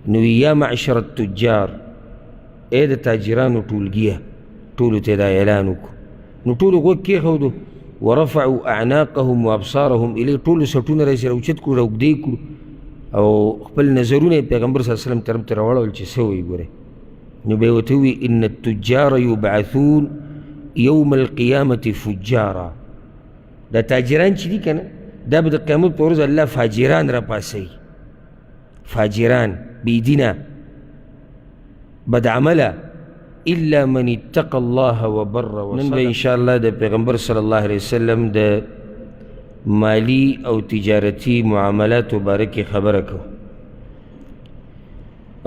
نو یا معشر التجار، ای د تاجرانو ټولګیه، ټولو ته دا اعلان وکړو. نو ټولو غوږ کېښودو. ورفعوا اعناقهم وابصارهم الیه، ټولو سټونه راسې راوچت کړو، راوږدې کړو او خپل نظرونه یې پیغمبر صلی الله علیه وسلم طرف ته راواړول چې څه وایي ګورئ. نو به یې ورته ووایي ان التجار یبعثون یوم القیامة فجارا. دا تاجران چې دي که نه، دا به د قیامت په ورځ الله فاجران راپاڅوي، فاجران، بېدینه، بدعمله، الا من اتقى الله وبر وصدق. نن به ان شاء الله د پیغمبر صلی الله علیه وسلم د مالی او تجارتی معاملاتو باره کې خبره کوو.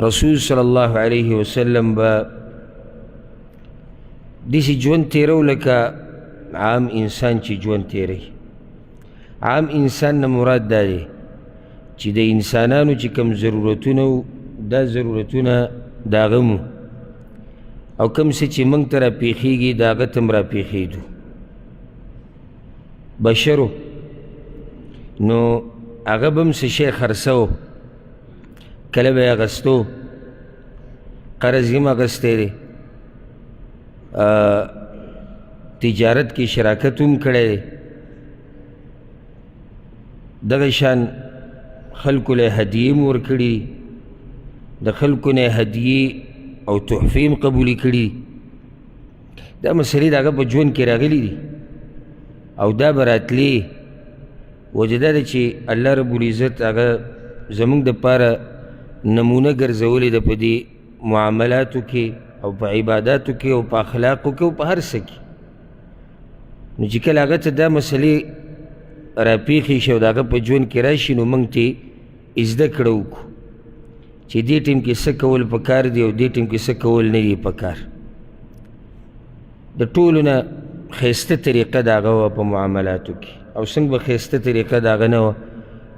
رسول صلی الله علیه وسلم به داسې ژوند تېرو لکه عام انسان چې ژوند تېروي. عام انسان نه مراد دا دی چې د انسانانو چې کوم ضرورتونه وو، دا ضرورتونه د هغه مو، او کوم څه چې موږ ته راپېښېږي د هغه ته هم راپېښېدو. بشرو نو هغه به هم څه شی خرڅو، کله به یې اخیستو، قرض یې هم اخیستی دی، تجارت کې شراکت هم کړی دی. دغه شان خلکو له هدیې هم ورکړي، د خلکو نه هدیې او تحفې هم قبولې کړي. دا مسئلې د هغه په ژوند کې راغلي دي او دا به راتلې. وجه دا ده چې الله رب العزت هغه زموږ دپاره نمونه ګرځولې ده په دې معاملاتو کې او په عباداتو کې او په اخلاقو کې او په هر څه کې. نو چې کله هغه ته دا مسئلې راپېښې شي او د هغه په ژوند کې راشي، نو موږ ترې زده کړه وکړو چې دې ټیم کې څه کول پکار دي او دې ټیم کې څه کول نه دي پکار. د ټولو نه ښایسته طریقه د هغه وه په معاملاتو کې، او څنګه به ښایسته طریقه د هغه نه وه،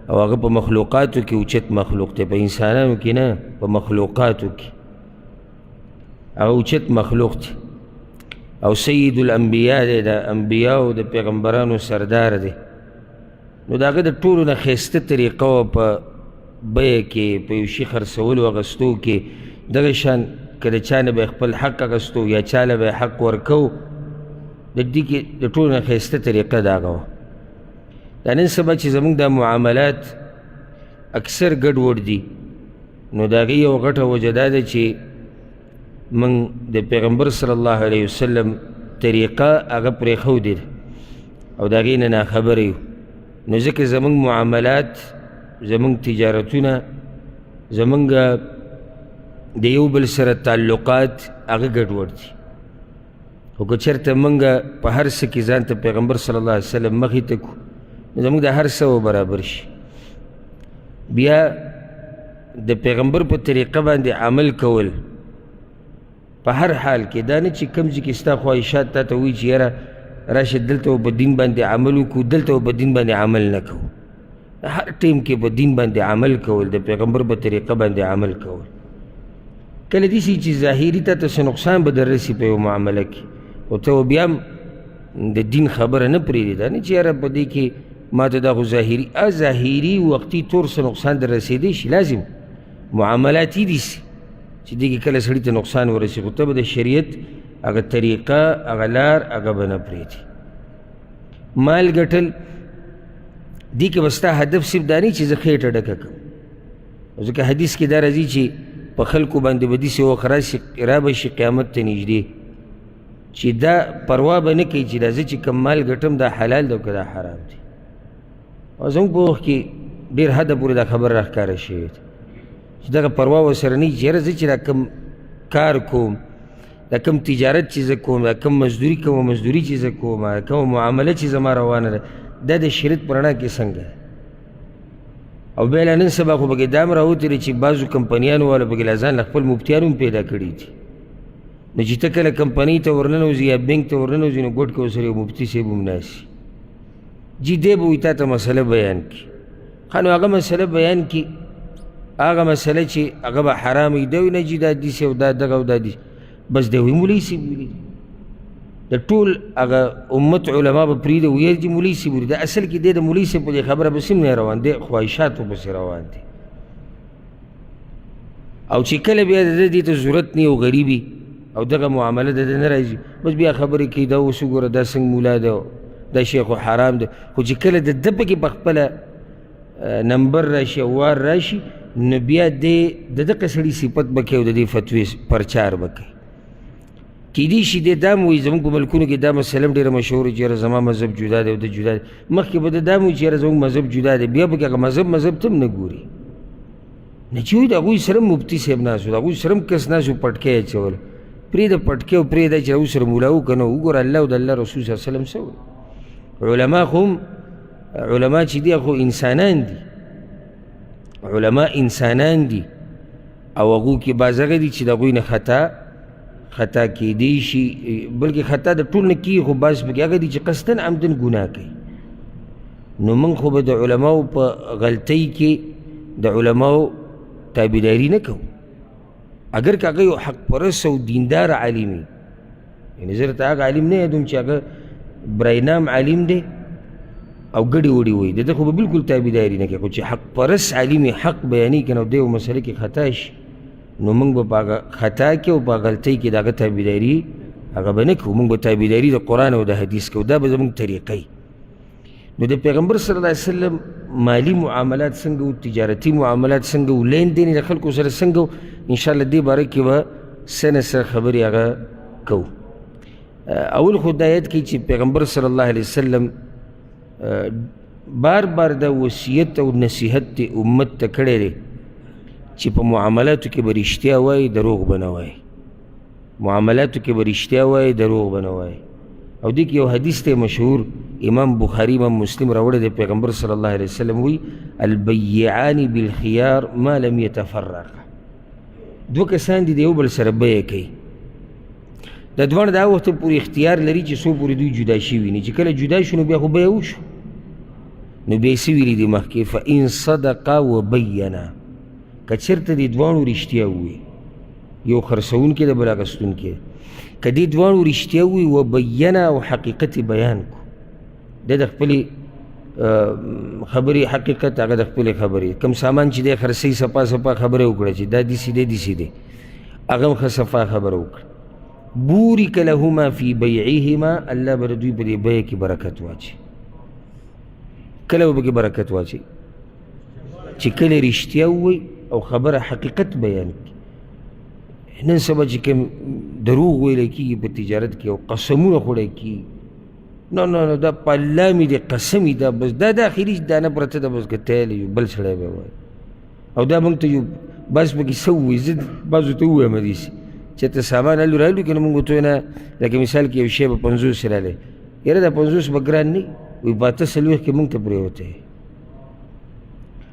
او هغه په مخلوقاتو کې اوچت مخلوق دی، په انسانانو کې نه، په مخلوقاتو کې هغه اوچت مخلوق دی او سید الانبیا دی، د انبیاو د پیغمبرانو سردار دی. نو د هغه د ټولو نه ښایسته طریقه وه په بیه کې، په یو شي خرڅولو اخیستو کې. دغه شان که د چا نه به یې خپل حق اخیستو یا چا له به یې حق ورکو، د دې کې د ټولو نه ښایسته طریقه د هغه وه. دا نن سبا چې زموږ دا معاملات اکثر ګډوډ دي، نو د هغې یوه غټه وجه دا ده چې موږ د پیغمبر صلی الله علیه وسلم طریقه هغه پرېښودې ده او د هغې نه ناخبره یو. نو ځکه زموږ معاملات، زموږ تجارتونه، زموږ د یو بل سره تعلقات هغه ګډوډ دي. خو که چېرته موږ په هر څه کې ځان ته پیغمبر صلی الله علیه وسلم مخې ته کړو، نو زموږ د هر څه به برابر شي. بیا د پیغمبر په طریقه باندې عمل کول په هر حال کې، دا نه چې کوم ځای کې ستا خواهشات تا ته وایي چې یاره راشه دلته به په دین باندې عمل وکړو، دلته به په دین باندې عمل نه کوو. هر ټیم کې په دین باندې عمل کول، د پیغمبر په طریقه باندې عمل کول. کله داسې چې ظاهري تا ته څه نقصان به در رسي په یوه معامله کې، خو ته به بیا هم د دین خبره نه پرېږدې. دا نه چې یاره په دې کې ما ته دا خو ظاهري ظاهري وقتي تور څه نقصان در رسېدی شي، لازم معاملاتي دي چې دې کې کله سړي ته نقصان ورسي، خو ته به د شریعت هغه طریقه، هغه لار، هغه به نه پرېږدي. مال ګټل دې کې به ستا هدف صرف دا نه چې زه خېټه ډکه کړم، ځکه حدیث کې دا راځي چې په خلکو باندې به داسې وخت راشي، را به شي قیامت ته نږدې، چې دا پروا به نه کوي چې دا زه چې کوم مال ګټم دا حلال دی او که دا حرام دی. او زموږ په وخت کې ډېر حده پورې دا خبره راښکاره شوې ده چې دغه پروا ورسره نه وي چې یاره زه چې دا کوم کار کوم، دا کوم تجارت چې زه کوم، دا کوم مزدوري کومه مزدوري چې زه کوم، دا کومه معامله چې زما روانه ده، دا د شریعت په رڼا کې څنګه ده. او بیا لا نن سبا خو پکې دا هم راوتلي دي چې بعضو کمپنیانو والو پکې لا ځان له خپل مفتیان هم پیدا کړي دي. نو چې ته کله کمپنۍ ته ورننوځي یا بینک ته ورننوځي، نو ګوټ کې ورسره یو مفتي صاحب هم ناست وي، جي دی به وایي تا ته مسله بیان کړي. ښه نو هغه مسله بیان کړي، هغه مسله چې هغه به حرام وي، دی وایي نه جي دا داسې او دا دغه او دا داسې، بس دی وایي مولوي صاحب ویلي دي. د ټول هغه امت علما به پرېږدي، ویل چې مولوي صاحب ویلي. دا اصل کې دی د مولوي صاحب په دې خبره پسې هم نه روان دی، خواهشاتو پسې روان دی. او چې کله بیا د ده دې ته ضرورت نه او غریبي او دغه معامله د ده نه راځي، بس بیا خبرې کوي، دا اوس وګوره دا څنګه مولا دی، دا شی خو حرام دی. خو چې کله د ده پکې په خپله نمبر راشي او وار راشي، نو بیا دی د دغه سړي صفت به کوي او د دې فتوې پرچار به کوي. کیدی شي دی دا هم وایي، زموږ په ملکونو کې دا مسله هم ډېره مشهوره چې یاره زما مذهب جدا دی او ده جدا دی. مخکې به ده دا هم وایي چې یاره زموږ مذهب جدا دی، بیا پکې هغه مذهب ته هم نه ګوري. نه چې وایي د هغوی سره هم مفتي صاحب ناست و، د هغوی سره هم کس ناست و، پټکی یې اچوله. پرېږده پټکی او پرېږده چې هغوی سره ملا و که نه، وګوره الله او د الله رسول صلی الله علیه وسلم څه وایي. علما خو هم، علما چې دي خو انسانان دي، علما انسانان دي، او هغو کې بعض هغه دي چې د هغوی نه خطا کیدی شي، بلکې خطا د ټول نه کېږي، خو بعض پکې هغه دي چې قصداً عمداً ګناه کوي. نو موږ خو به د علماو په غلطۍ کې د علماو تابعداري نه کوو، اګر که هغه یو حق پرست او دیندار عالم وي. یعنې زه درته هغه عالم نه یادوم چې هغه برای نام عالم دی او ګډې وډې وایي، د ده خو به بالکل تابعداري نه کوي. خو چې حق پرست عالم وي، حق بیانوي که نه، دی یو مسله کې خطا شي، نو موږ به په هغه خطا کې او په غلطۍ کې د هغه تابعداري هغه به نه کوو. موږ به تابعداري د قرآن او د حدیث کوو، دا به زموږ طریقه وي. نو د پیغمبر صلی الله علیه وسلم مالي معاملات څنګه وو، تجارتي معاملات څنګه وو، لین دین د خلکو سره څنګه وو، انشاءالله دې باره کې به څه نه څه خبرې هغه کوو. اول خو دا یاد کړئ چې پیغمبر صلی الله علیه وسلم بار بار دا وصیت او نصیحت د امت ته کړی دی چې په معاملاتو کې به رښتیا وایي، دروغ به نه وایي. معاملاتو کې به رښتیا وایي، دروغ به نه وایي. او دې کې یو حدیث دی مشهور، امام بخاري امام مسلم راوړی دی، پیغمبر صلی الله علیه وسلم وایي البیعان بالخیار ما لم یتفرقا. دوه کسان دي د یو بل سره بیه کوي، دا دواړه د هغه وخته پورې اختیار لري چې څو پورې دوی جدا شوي نه، چې کله جدا شو نو بیا خو بیه وشو. نو بیا یې څه ویلي دي مخکې؟ فإن صدقا وبینا، که چېرته دې دواړو رښتیا ووایي، یو خرڅوونکی دی بل اخیستونکی، که دې دواړو رښتیا ووایي وبینا او حقیقت یې بیان کړو، دی د خپلې خبرې حقیقت، هغه د خپلې خبرې، کوم سامان چې دی خرڅوي صفا صفا خبره وکړه چې دا داسې دی داسې دی، هغه هم ښه صفا خبره وکړه. بورک لهما فی بیعهما، الله به د دوی په دې بیع کې برکت واچوي. کله به پکې برکت واچوي؟ چې کله رښتیا ووایي او خبره حقیقت بیان کړي. نن سبا چې کوم دروغ ویلی کېږي په تجارت کې او قسمونه خوړی کېږي، نه نه نه دا په الله مې دی قسم دا بس دا د اخري دانه پرته ده، بس که ته یو بل سړی به وایي. او دا موږ ته یو بس پکې څه ووایي، زه بعضو ته ووایم داسې چې ته سامان هلو رالو که نه، موږ ورته وایو نه، لکه مثال کې یو شی به 50 رالی، یاره دا 50 به ګران نه وي، وایي په 48 کې موږ ته پرېوتی،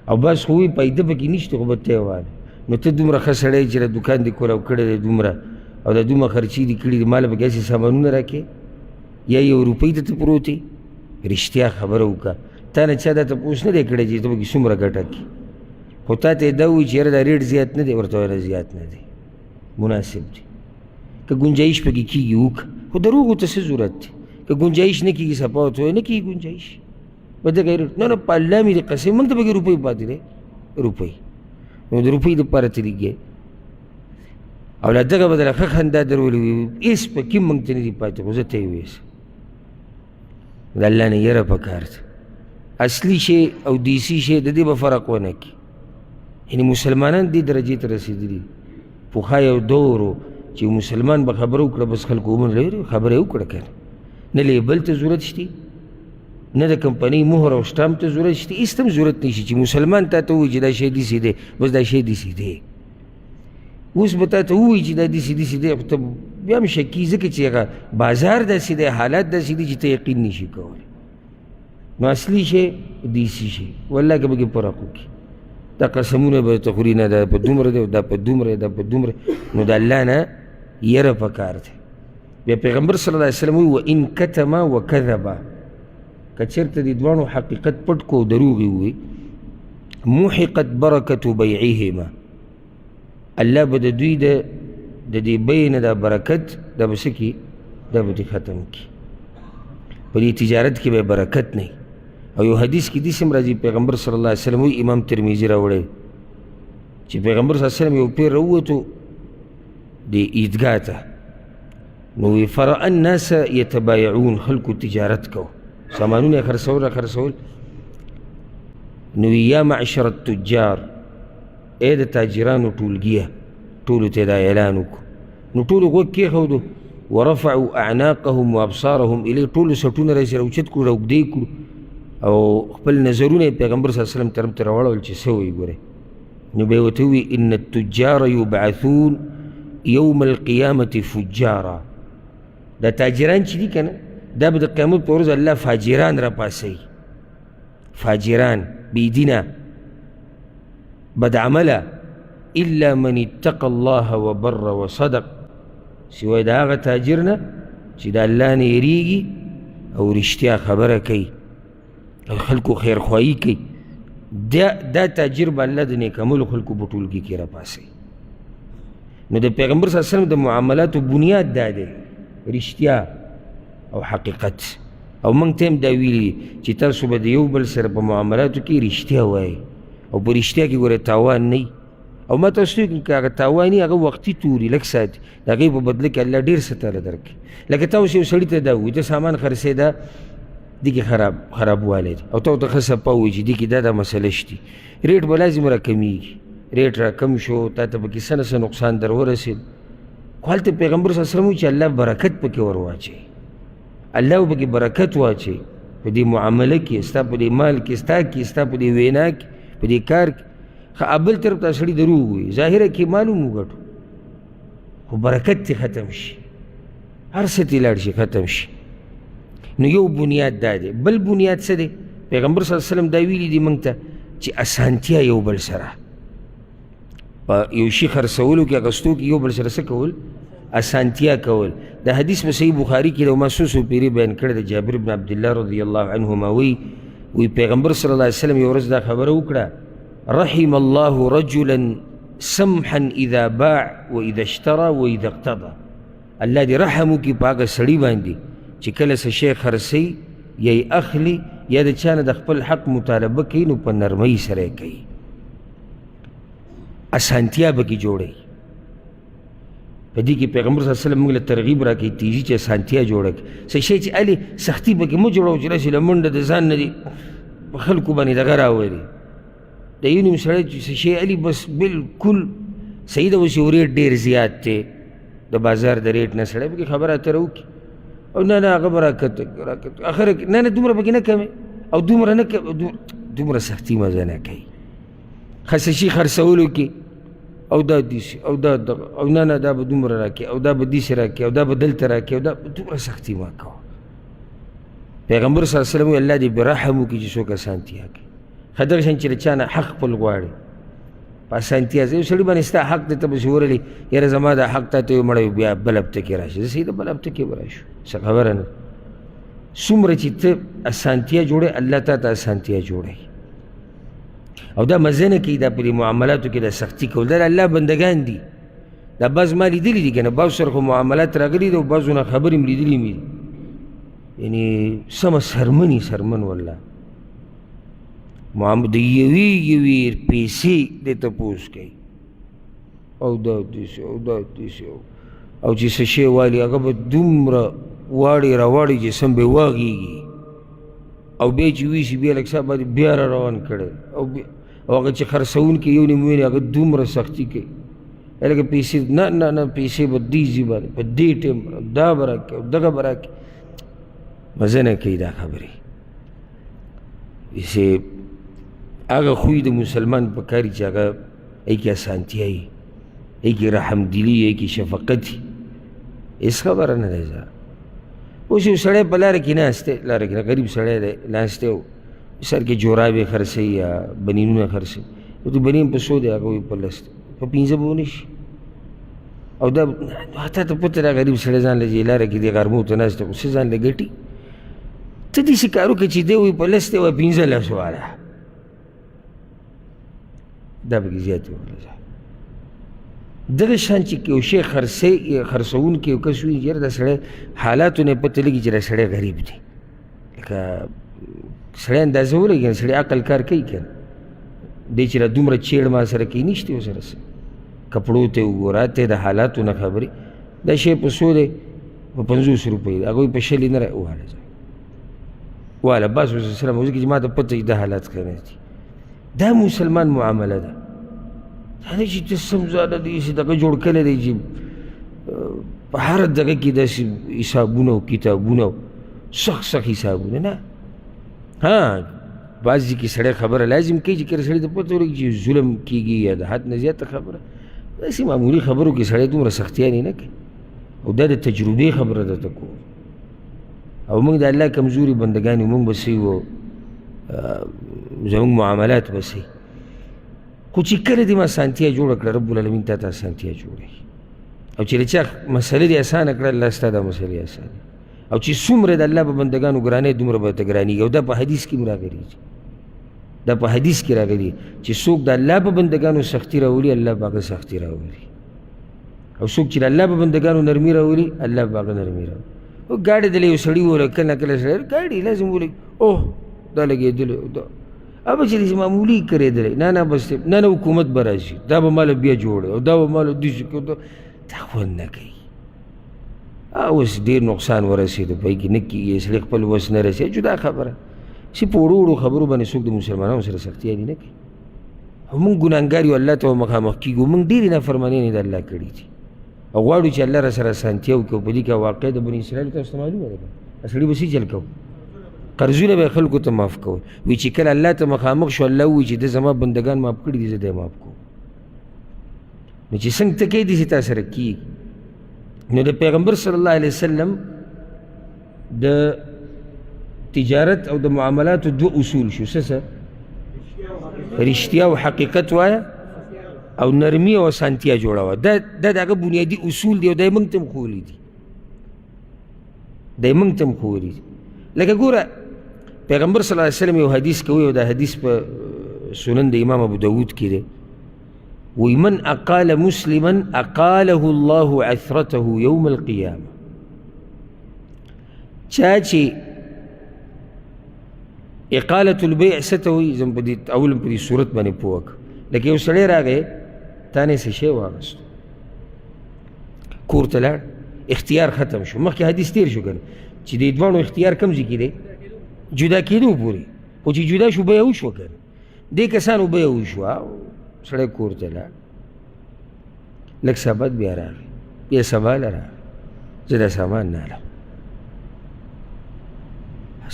او بس خو وایي پیده پکې نشته، خو به ته یې واله. نو ته دومره ښه سړی چې دا دوکان دې کولاو کړی دی دومره، او دا دومره خرچې دې کړي دي، ماله پکې هسې سامانونه راکړې، یا یو روپۍ ته ته پروت یې. رښتیا خبره وکړه، تا نه چا دا تپوس نه دی کړی چې ته پکې څومره ګټه کړې، خو تا ته یې دا ووایي چې یاره دا ریټ زیات نه دی، ورته وایه زیات نه دی، مناسب دی، که ګنجایش پکې کېږي وکړه، خو دروغو ته څه ضرورت دی؟ که ګنجایش نه کېږي صفا ورته وایه نه کېږي ګنجایش په دغه ریټ، نه نه په الله مې دې قسم، موږ ته پکې روپۍ پاتې دی، روپۍ، نو د روپۍ دپاره ته لګې او لا دغه به درله ښه خندا درولې وي، هېڅ پکې موږ ته نه دي پاتې، خو زه ته یې ویسم. د الله نه یره پکار ده. اصلي شی او دیسي شی د دې به فرق ونه کړي. یعنې مسلمانان دې درجې ته رسېدلي، پخوا یو دور و چې مسلمان به خبره وکړه بس خلکو ومنله، خبره یې وکړه که نه، نه لیبل ته ضرورت شته، نه د کمپنۍ مهر او سټامپ ته ضرورت شته، هېڅ ته هم ضرورت نشي چې مسلمان تا ته ووایي چې دا شی داسې دی، بس دا شی داسې دی. اوس به تا ته ووایي چې دا داسې داسې دی، خو ته بیا هم شکي، ځکه چې هغه بازار داسې دی، حالات داسې دي چې ته یقین نشي کولی. نو اصلي شی دیسي شی، والله که پکې فرق وکړي، دا قسمونه به ته خوري، نه دا په دومره دی، دا په دومره، دا په دومره، نو د الله نه یره پکار دی. بیا پیغمبر صلی الله علیه وسلم وایي وان کتما وکذبا، که چېرته دې دواړو حقیقت پټ کړو او دروغ یې ووایي، محقت برکت بیعهما، الله به د دوی د دې بیع نه دا برکت دا به څه کړي، دا به ترې ختم کړي، په دې تجارت کې به برکت نه وي. او یو حدیث کې داسې هم راځي، پیغمبر صلی الله علیه وسلم وایي، امام ترمذي راوړی، چې پیغمبر صلی الله علیه وسلم یو پیر راووتو د عیدګاه ته، نو وی فرأى الناس یتبایعون، خلکو تجارت کو، سامانونه یې خرڅول را خرڅول. نو وی یا معشر التجار، ای د تاجرانو ټولګیه، ټولو ته دا اعلان وکړو. نو ټولو غوږ کېښودو، ورفعوا اعناقهم وابصارهم الیه، ټولو سټونه راسې راوچت کړو، راوږدې کړو، او خپل نظرونه یې پیغمبر صلی الله علیه وسلم طرف ته راواړول چې څه وایي ګورئ. نو بیا یې ورته وویل ان التجار یبعثون یوم القیامة فجارا، دا تاجران چې دي که نه، دا به د قیامت په ورځ الله فاجران راپاڅوي، فاجران بېدینه بدعمله، الا من اتقى الله وبر وصدق، سوای د هغه تاجر نه چې د الله نه یریږي او رښتیا خبره کوي او خلکو خیرخواهي کوي، دا تاجر به الله د نیک عملو خلکو په ټولګي کې راپاڅوي. نو د پیغمبر صلی الله علیه وسلم د معاملاتو بنیاد دا دی، رښتیا او حقیقت. او موږ ته هم دا ویلي چې تاسو به د یو بل سره په معاملاتو کې رښتیا وایئ، او په رښتیا کې ګوره تاوان نه. او ما تاسو ته ویل که هغه تاوان وي هغه وقتي توري لږ ساعت، د هغې په بدله کې الله ډېر څه تاله درکړي. لکه تا اوس یو سړي ته دا ووایي ته سامان خرڅې، دا دې کې خرابوالی دی، او تا ورته ښه صفا ووایي چې دې کې دا دا مسله شتي، ریټ به لازم راکمیږي، ریټ راکم شو، تا ته پکې څه نه څه نقصان در ورسېد. خو هلته پیغمبر صلی الله علیه وسلم وایي چې الله برکت پکې ور واچوي، الله به پکې برکت واچوي په دې معامله کې، ستا په دې مال کې، ستا کې، ستا په دې وینا کې، په دې کار کې. ښه بل طرف ته سړي دروغ ووایي، ظاهره کې معلوم وګټو، خو برکت ترې ختم شي، هر څه ترې لاړ شي، ختم شي. نو یو بنیاد دا دی. بل بنیاد څه دی؟ پیغمبر صلی الله علیه وسلم دا ویلي دي موږ ته چې اسانتیا یو بل سره په یو شي خرڅولو کې اخیستو کې یو بل سره څه کول؟ اسانتیا کول. د حدیث په صحیح بخاري کې ما څو څو پیرې بیان کړی د جابر بن عبدالله رضی الله عنهما وایي، وایي پیغمبر صلی الله علیه وسلم یو ورځ دا خبره وکړه، رحم الله رجلا سمحا اذا باع واذا اشترى واذا اقتضى. الله دې رحم وکړي په هغه سړي باندې چې کله څه شی خرڅوي یا یې اخلي یا د چا نه د خپل حق مطالبه کوي، نو په نرمۍ سره یې کوي، اسانتیا به کې جوړوي. په دې کې پیغمبر صلی الله علیه وسلم موږ له ترغیب راکوي تیزي چې اسانتیا جوړه کړي. څه شی چې هلې سختي پکې مه جوړوه چې داسې له منډه د ځان نه دي په خلکو باندې دغه راولي. د یو نیم سړی چې څه شی هلي بس بالکل صحیح ده، اوس یو ریټ ډېر زیات دی د بازار د ریټ نه، سړی پکې خبره اتره وکړي او نه نه هغه به راکته راکته اخره کې نه نه دومره پکې نه کمې او دومره نه کمې، دومره سختي مزه نه کوي. ښه څه شي خرڅولو کې او دا داسې او دا دغه او نه نه دا به دومره راکړي او دا به داسې راکړي او دا به دلته راکړي او دا دومره سختي مه کوه. پیغمبر صلی الله علیه وسلم وایي الله دې برحم وکړي چې څوک اسانتیا کوي. ښه دغه شان چې له چا نه حق خپل غواړي په اسانتیا، یو سړي باندې ستا حق دی، ته پسې ورغلې یاره زما دا حق تا ته یو مړی بیا بل هفته کې راشي، زه صحیح ده بل هفته کې به راشو، څه خبره نه. څومره چې ته اسانتیا جوړې الله تا ته اسانتیا جوړوي. او دا مزه نه کوي دا په دې معاملاتو کې دا سختي کول، دا د الله بندګان دي. دا بعض ما لیدلي دي که نه، بعضو سره خو معاملات راغلي دي او بعضو نه خبرې مې لیدلي مې دي، یعنې سمه سرمني سرمن والله د یوې یوې پیسې دې تپوس کوي او دا داسې او دا داسې او چې څه شی والي هغه به دومره واړې راواړي چې سم به واغېږي، او بیا چې ویسي بیا لږ ساعت باندې بیا را روان کړی، او هغه چې خرڅوونکی یو نیم ویني هغه دومره سختي کوي، لکه پیسې نه نه نه پیسې به دې ځي باندې په دې ټایم دا به راکړي او دغه به راکړي، مزه نه کوي دا خبرې. پیسې هغه خوی د مسلمان په کار چې هغه ای کې اسانتیا وي، ای کې رحمدلي، ای کې شفقت وي، هېڅ خبره نه ده. اوس یو سړی په لاره کې ناست دی، لاره کې غریب سړی دی ناست دی، سر کې جورابې خرڅوي یا بنینونه خرڅوي، نو بنین په څو دی؟ هغه وایي په لس دی، په پنځه به ونه شي. او دا تا ته پته ده غریب سړی ځان له لاره کې دی غرمو ته ناست دی، خو څه ځان له ګټي؟ ته داسې کار وکړه چې دی وایي په لس دی، وایي 15 واله، دا پکې زیاتې ورله. دغه شان چې یو شی خرڅوونکی یو کس وي، یاره دا سړی حالاتو نه یې پته لګي چې دا سړی غریب دی، لکه سړی اندازه ولګي، سړی عقل کار کوي که نه. دی چې را دومره چیړ ما سره کوي، نشته ورسره څه. کپړو ته وګوره، ته د حالاتو نه خبرې. دا شی په څو دی؟ په 50 روپۍ دی. هغوی په 20 نه واله ځه واله بس اوس سره ځکه چې ما ته پته دا حالات ښه نه دي. دا مسلمان معامله ده. دا نه چې ته سم ځانه داسې دغه جوړ کړی دی چې په هره دغه کې داسې حسابونه او کتابونه سخت سخت حسابونه نه. ها بعضې کې سړی خبره لازم کوي چې کله سړي ته پته ولګي چې ظلم کېږي یا د حد نه زیاته خبره، داسې معمولي خبرو کې سړی دومره سختیانې نه کوي. او دا د تجربې خبره ده ته کوم. او موږ د الله کمزوري بندګان یو، موږ به څه یو، زموږ معاملات به څه. خو چې کله دې اسانتیا جوړه کړه، رب العالمین تا ته اسانتیا جوړوي. او چې له چا مسله دې اسانه کړه، الله ستا دا مسلې اسانه. او چې څومره د الله په بندګانو ګرانې، دومره به ته ګرانېږي. او دا په حدیث کې هم راغلي دي، دا په حدیث کې راغلي چې څوک د الله په بندګانو سختي راولي، الله به هغه سختي راولي. او څوک چې د الله په بندګانو نرمي راولي، الله به هغه نرمي راولي. او ګاډی د یو سړي وله، کله کله سړی ګاډي لازم ولګي، اوه دا لګېدلی، دا ابه چې داسې معمولي کرېدلی، نه نه بس نه نه حکومت به راشي، دا به ماله بیا جوړوي او دا به ماله داسې کوي، دا خوند نه کوي. اوس ډېر نقصان ورسېده، په کې نه کېږي، سړی خپل وس نه رسېږي. جدا خبره چې په وړو وړو خبرو باندې څوک د مسلمانانو سره سختیانې نه کوي. او موږ ګناهګار یو، الله ته مخامخ کېږو. موږ ډېرې نافرمانۍ د الله کړي دي او غواړو چې الله را سره اسانتیا وکړي. او په دې کې واقع د بني اسرائیل تاسو ته معلومه ده، سړي به څه چل کوو، قرضونه به یې خلکو ته معاف کول. وایي چې کله الله ته مخامخ شو، الله ووایي چې ده زما بندګان معاف کړي دي، زه دی معاف کوم. نو چې څنګه ته کوې داسې تا سره کېږي. نو د پیغمبر صلی الله علیه وسلم د تجارت او د معاملاتو دوه اصول شو، څه څه؟ رښتیا او حقیقت وایه، او نرمي او اسانتیا جوړوه. دا د هغه بنیادي اصول دی، او دا یې موږ ته هم ښوولي دي، دا یې موږ ته هم ښوولي دي. لکه ګوره پیغمبر صلی الله علیه وسلم یو حدیث کوي، او دا حدیث په سنن د امام ابو داود کې دی، وی من اقال مسلما اقاله الله عثرته یوم القیامه. چا چې اقالة البیع څه ته وایي، زه په دې اول په دې صورت باندې پوه کړم. لکه یو سړی راغی، تا نه څه شی واخیستو، کور ته لاړ، اختیار ختم شو. مخکې حدیث تېر شو که نه چې د دواړو اختیار کوم ځای کې دی؟ جدا کېدو پورې. خو چې جدا شو بیه وشوه که نه، دې کسانو بیه وشوه، سړی کور ته لاړ، لږ سبا بیا راغی، بیا سبا له راغی، زه دا سامان نه اخلم.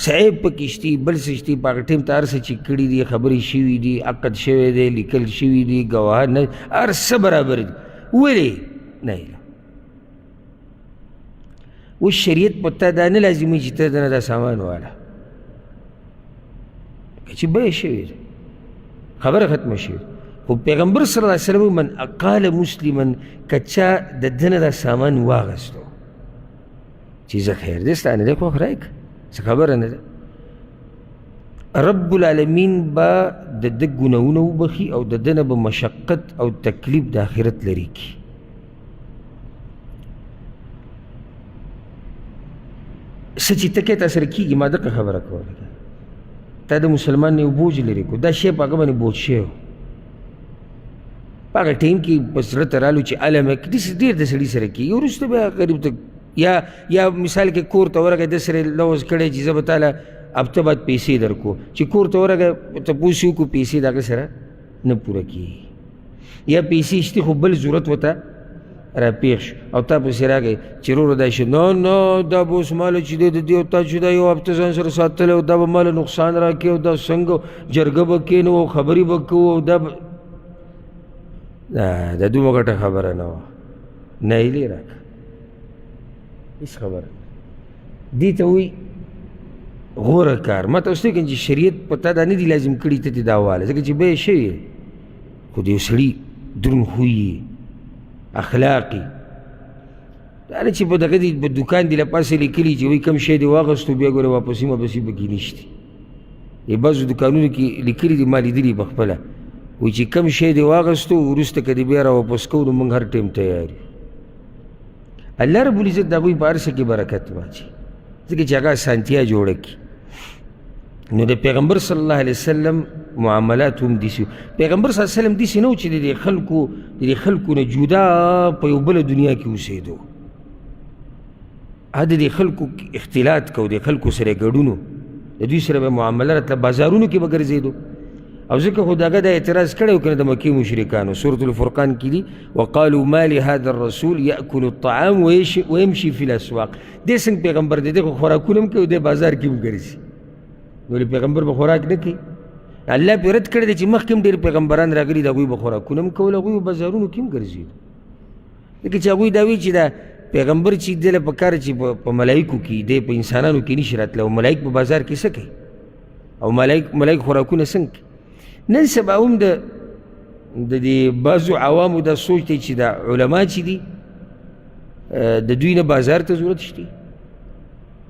صاحب پکې شتي، بل څه شتي، په هغه ټایم ته هر څه چې کړي دي، خبرې شوي دي، عقد شوی دی، لیکل شوي دي، ګواهان نه، هر څه برابر دي، ولې نه اله؟ اوس شریعت په تا دا نه لازمي چې ته دنه دا سامان واله، که چې بیه شوې ده، خبره ختمه شوې. خو پیغمبر صلی الله علیه وسلم من اقال مسلما، که چا د ده نه دا سامان واغستو چې زه خیر دی ستا نه دی خوښ راکړه، څه خبره نه ده، رب العالمین به د ده ګناهونه وبخښي او د ده نه به مشقت او تکلیف د آخرت لرې کړي. څه چې ته کوې تا سره کېږي. ما دقه خبره کوله، تا د مسلمان نه یو بوج لرې کړو، دا شی په هغه باندې بوج شوی و. په هغه ټایم کې په زړه ته رالو چې علم یې داسې ډېر د سړي سره کېږي. وروسته بیا غریب ته یا مثال کې کور ته ورغی، ده سره لوظ کړی چې زه به تا له هفته بعد پیسې درکو، چې کور ته ورغی تپوس یې وکړو، پیسې د هغه سره نه پوره کېږي، یا پیسې شته خو بل ضرورت ورته راپېښ شو او تا پسې راغی چې وروره دا شی، نه نه دا به اوس ماله چې دی د دې او تا چې دا یو هفته ځان سره ساتلی او دا به ماله نقصان راکړي او دا څنګه جرګه به کښېنو او خبرې به کوو او دا به دا دومره غټه خبره نه وه، نه یې لرې راکړه، هېڅ خبره نه. دې ته وایي غوره کار. ما ته اوس لیکن چې شریعت په تا دا نه دي لازم کړي ته دې دا واله، ځکه چې بیه شوې، خو د یو سړي درون خوی اخلاقي دا نه چې په دغه دي په دوکان دي له پاسه لیکلي چې وایي کوم شی دې واخیستو بیا ګوره واپسي ماپسي پکې نشته. دې بعضو دوکانونو کې لیکلي دي، ما لیدلي په خپله، وایي چې کوم شی دې واخیستو وروسته که دې بیا را واپس کوو نو موږ هر ټایم تیار یو. الله رب العزت د هغوی په هر څه کې برکت واچوي، ځکه چې هغه اسانتیا جوړه کړي. نو د پیغمبر صلی الله علیه وسلم معاملات هم داسې. پیغمبر صلی الله علیه وسلم داسې نه و چې د دې خلکو نه جدا په یو بله دنیا کې اوسېدو. د دې خلکو اختلاط کو، د خلکو سره ګډونو، د دوی سره به معامله راتله، بازارونو کې به ګرځېدو. او ځکه خو دغه دا اعتراض کړی و که نه د مکې مشرکانو، سورة الفرقان کې دي وقالوا ما لهذا الرسول یأکل الطعام ویمشي فی الاسواق. دی څنګه پیغمبر دی؟ دی خو خوراکونه هم کوي، دی بازار کې هم ګرځي، نو ولې پیغمبر به خوراک نه کوي؟ الله پرې رد کړی دی چې مخکې هم ډېر پیغمبران راغلي، د هغوی به خوراکونه هم کول، هغوی به بازارونو کې هم ګرځېدو. ځکه چې هغوی دا وایي چې دا پیغمبر چې دی له پکار چې په ملایکو کې دی، په انسانانو کې نشي راتلی، او ملایک په بازار کې څه کوي، او ملایک خوراکونه څنګه کوي؟ نن سبا هم د دې بعضو عوامو دا سوچ دی چې دا علما چې دي د دوی نه بازار ته ضرورت شته،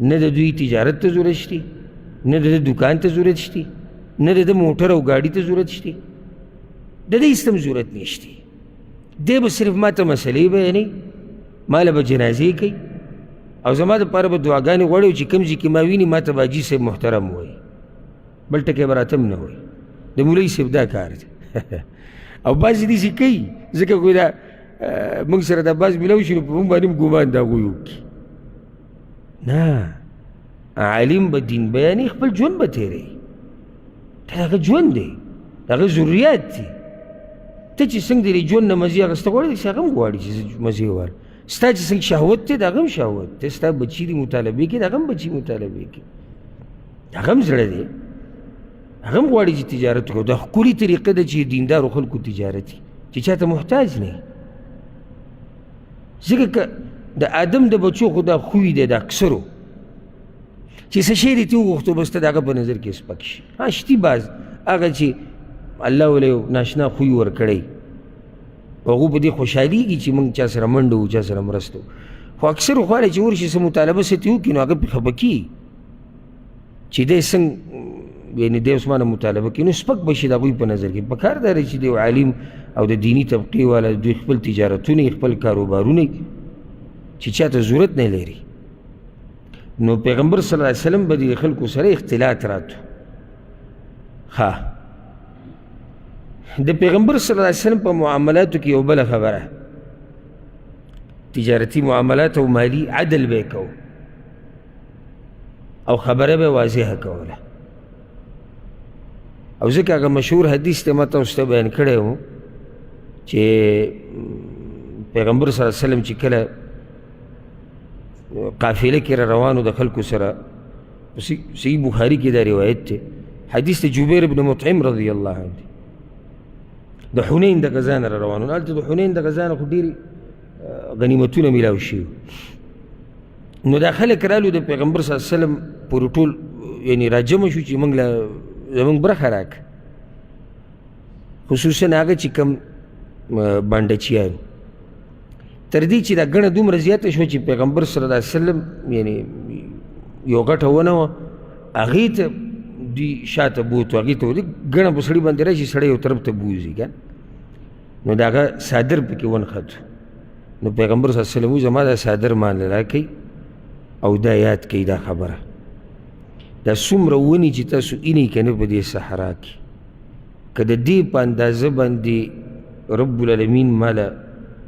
نه د دوی تجارت ته ضرورت شته، نه د دوکان ته ضرورت شته، نه د موټر او ګاډي ته ضرورت شته، د دې هېڅ هم ضرورت نشته. دی به صرف ما ته مسلې بیانوي، ما له به جنازې کوي، او زما دپاره به دعاګانې غواړي، چې کوم ځای کې ما ویني ما ته به حاجي صاحب محترم وایي، بل ټکی به راته هم نه وایي. د مولوي صاحب دا کار دی. او بعضې داسې کوي، ځکه خو دا موږ سره دا بعض میلاو شي نو په موږ باندې هم ګومان د هغوی وکړي. نه، عالم به دین بیانوي، خپل ژوند به تېروي، دا د هغه ژوند دی، د هغه ضروریات دي. ته چې څنګه د دې ژوند نه مزې اخیسته غواړې، داسې هغه هم غواړي چې زه مزې وارم. ستا چې څنګه شهوت دی، د هغه هم شهوت دی. ستا بچي دي مطالبې کوي، د هغه هم بچي مطالبې کوي، د هغه هم زړه دی، هغه هم غواړي چې تجارت وکړي. دا ښکلې طریقه ده چې دیندارو خلکو تجارت وي، چې چا ته محتاج نه وي. ځکه که د آدم د بچو خو دا خوی دی، د اکثرو چې څه شی دې ترې وغوښتو بس ته د هغه په نظر کې سپک شي. ها شتي بعض هغه چې الله وله یو ناشنا خوی ورکړی، هغو په دې خوشحالېږي چې موږ چا سره منډه وو، چا سره مرسته وو. خو اکثرو خواله چې ورشي څه مطالبه څه ترې وکړي نو هغه پرې خفه کېږي چې دی څنګه یعنې دی اوس ما نه مطالبه کوي، نو سپک به شي د هغوی په نظر کې. په کار دا دی چې د یو عالم او د دیني طبقې والا دوی خپل تجارتونه، خپل کاروبارونه چې چا ته ضرورت نه لري. نو پیغمبر صلی الله علیه وسلم به د خلکو سره اختلاط راتو. ښه، د پیغمبر صلی الله علیه وسلم په معاملاتو کې یو بله خبره، تجارتي معاملات او مالي عدل به یې کوو او خبره به واضحه کوله. او ځکه هغه مشهور حدیث ته ما تاسو ته بیان کړی و چې پیغمبر صلی الله علیه وسلم چې کله قافله کې را روانو د خلکو سره، صحیح بخاري کې دا روایت دی، حدیث د جبیر بن مطعم رضی الله عنه دی، د حنین د غزا نه را روانو. هلته د حنین د غزا نه خو ډېرې غنیمتونه میلاو شوي. نو دا خلک رالو د پیغمبر صلی الله علیه وسلم پورې ټول یعنې راجمع شو چې موږ له زموږ برخه راکړه، خصوصا هغه چې کوم بانډچیان. تر دې چې دا ګڼه دومره زیاته شوه چې پیغمبر صلی الله علیه وسلم یعنې یو غټه ونه وه، هغې ته دوی شاته بوتو، هغې ته ودی ګڼه په سړي باندې راشي، سړی یو طرف ته بوځي که نه، نو د هغه څادر پکې ونښتو. نو پیغمبر صلی الله علیه وسلم وویل زما دا څادر ما له راکړئ او دا یاد کړئ دا خبره، دا څومره ونې چې تاسو اینئ که نه په دې صحرا کې، که د دې په اندازه باندې رب العالمین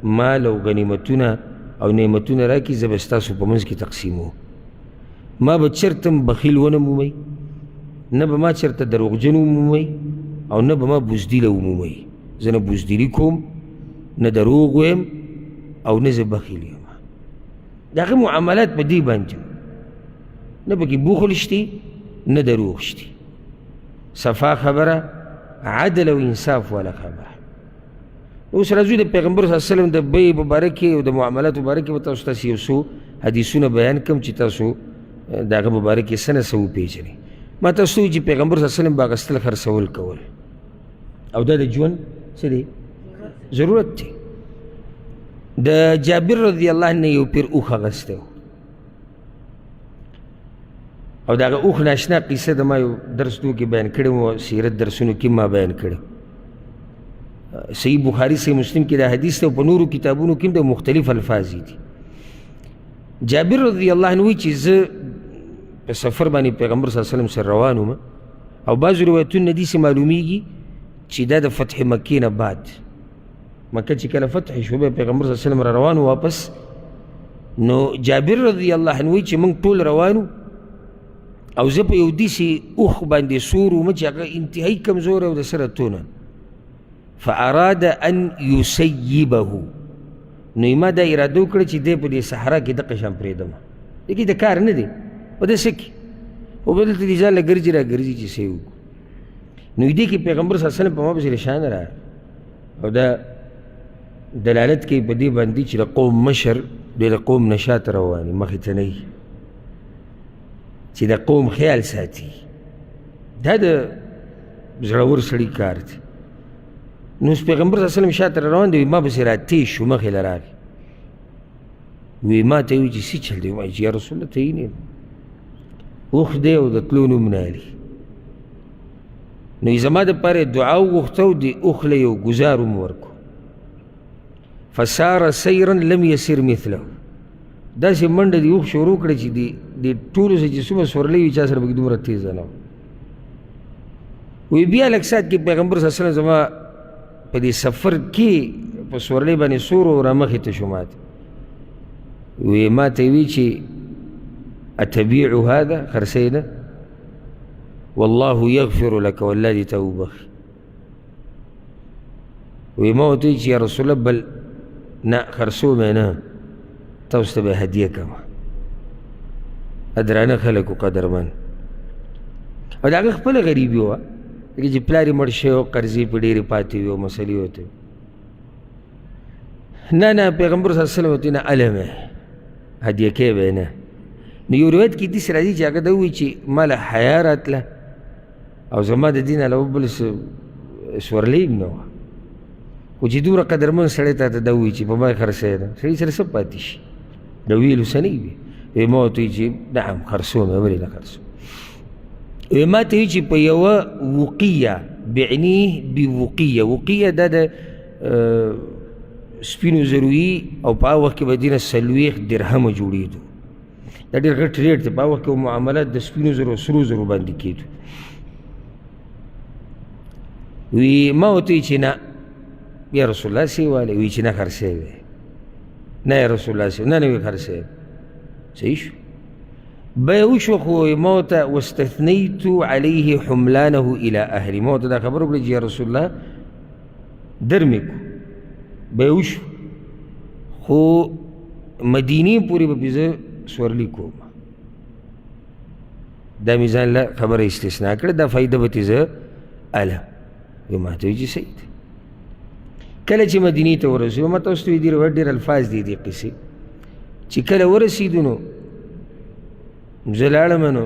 مال او غنیمتونه او نعمتونه راکړي، زه به ستاسو په منځ کې تقسیموم. ما به چېرته هم بخیل ونه مومئ، نه به ما چېرته دروغجن ومومئ، او نه به ما بزدیله ومومئ. زه نه بزدلي کوم، نه دروغ وایم، او نه زه بخیل یم. د هغه معاملات په دې باندې نه پکې بخل شته، نه دروغ شته، صفا خبره، عدل او انصاف والا خبره. اوس راځو د پیغمبر صلی الله علیه وسلم د بیع په باره کې او د معاملاتو په باره کې به تاسو تاسې یو څو حدیثونه بیان کړم چې تاسو د هغه په باره کې څه نه څه وپېژنئ. ما تاسو ته وویل چې پیغمبر صلی الله علیه وسلم به اخیستل خرڅول کول، او دا د ژوند څه دی؟ ضرورت دی. د جابر رضی الله عنه یو پیر اوښ اخیستی و، او د هغه اوښ ناشنا قصه د ما یو درس دو کې بیان کړی و، سیرت درسونو کې ما بیان کړی. صحیح بخاري صحیح مسلم کې دا حدیث دی، او په نورو کتابونو کې هم د مختلف الفاظ دي. جابر رضی الله عنه وایي چې زه په سفر باندې پیغمبر صلی الله علیه وسلم سره روان وم، او بعضو روایتونه داسې معلومیږي چې دا د فتح مکې نه بعد، مکه چې کله فتح شو بیا پیغمبر صلی الله علیه وسلم را روان واپس، نو جابر رضی الله عنه وایي چې موږ ټول روان او زه په یو داسې اوښ باندې سور وم چې هغه انتهایي کمزوری او د سره تونه، فاراد ان یسیبه، نو ما دا اراده وکړه چې دی په دې صحرا کې دقه شان پرېږدم، دې کې د کار نه دی په دې څه کې، خو به دلته دې ځان له ګرځي را ګرځي چې څه یې وکړو. نو دې کې پیغمبر صلی الله علیه وسلم په ما پسې نشان راغی او دا دلالت کوي په دې باندې چې د قوم مشر دی د قوم نه شاته روان وي، مخې ته نه وي، چې د قوم خیال ساتي. دا د زړور سړي کار دی. نو اوس پیغمبر صلی الله علیه وسلم شاته روان دی، ما پسې را تېز شو، مخې له راغی، وی ما ته وی چې څه چل دی؟ وایي چې یا رسول الله ته یې نه اوښ دی او د تلو نوم نه اخلي. نو یې زما دپاره یې دعا وغوښته او د اوښ له یو ګزار هم ورکړو. فسار سیرا لم یسر مثله، داسې منډه د اوښ شروع کړه چې د ټولو څه چې څومره سورلۍ وي چا سره پکې دومره تېزه نه وه. وی بیا لږ ساعت کې پیغمبر صلی الله علیه وسلم زما په دې سفر کې په سورلۍ باندې سور و رامخې ته شو ماته، وی ما ته وی چې اتبیع هذا، خرڅوې نه؟ والله یغفر لک، والله دې ته وبخښي. وی ما ورته وویل چې یا رسول الله بل نه خرڅوم یې نه، تاسو ته به هدیه کوم. درانه خلک وو قدرمن، او د هغه خپله غریبي وه، ځکه چې پلار یې مړ شوی او قرضې پرې ډېرې پاتې وې او مسلې ورته. نه نه، پیغمبر صلی الله علیه وسلم ورته نه علم هدیه کوې به یې نه. نو یو روایت کې داسې راځي چې هغه دا ووایي چې ما له حیا راتله او زما د دین علاوه بل څه سورلۍ هم نه وه، خو چې دومره قدرمن سړی تا ته دا ووایي چې په ما یې خرڅوې ده، سړي سره څه پاتې شي؟ د ویلو څه نه وي. وایي ما ورته وویل چې نعم خرڅوم یې، ولې نه خرڅوم؟ وایي ما ته وویل چې په یوه وقیه، بعنیه بوقیه، وقیه دا د سپینو زرو وي او په هغه وخت کې به دې نه 40 درهمه جوړېدو، دا ډېر غټ ریټ دی. په هغه وخت کې معاملات د سپینو زرو سرو زرو باندې کېدو. وی ما ورته وویل چې نه یا رسول الله څه والې؟ وی چې نه خرڅوې نه، یا رسول الله څه نه، نه وی خرڅوې. صحیح شو، بیه وشوه، خو ما ورته واستثنیت علیه حملانه الی اهلي، ما ورته دا خبره وکړه چې یا رسول الله در مې کړو، بیه وشو، خو مدینې پورې به پرې زه سورلي کوم. دا مې ځان له خبره استثنا کړه، دا فایده به ترې زه اله. وایي ما ته وایي چې صحیح دی. کله چې مدینې ته ورسېدو، ما تاسو ته ویلي دي روایت ډېر الفاظ دي دې قصې، چې کله ورسېدو نو زه لاړم، نو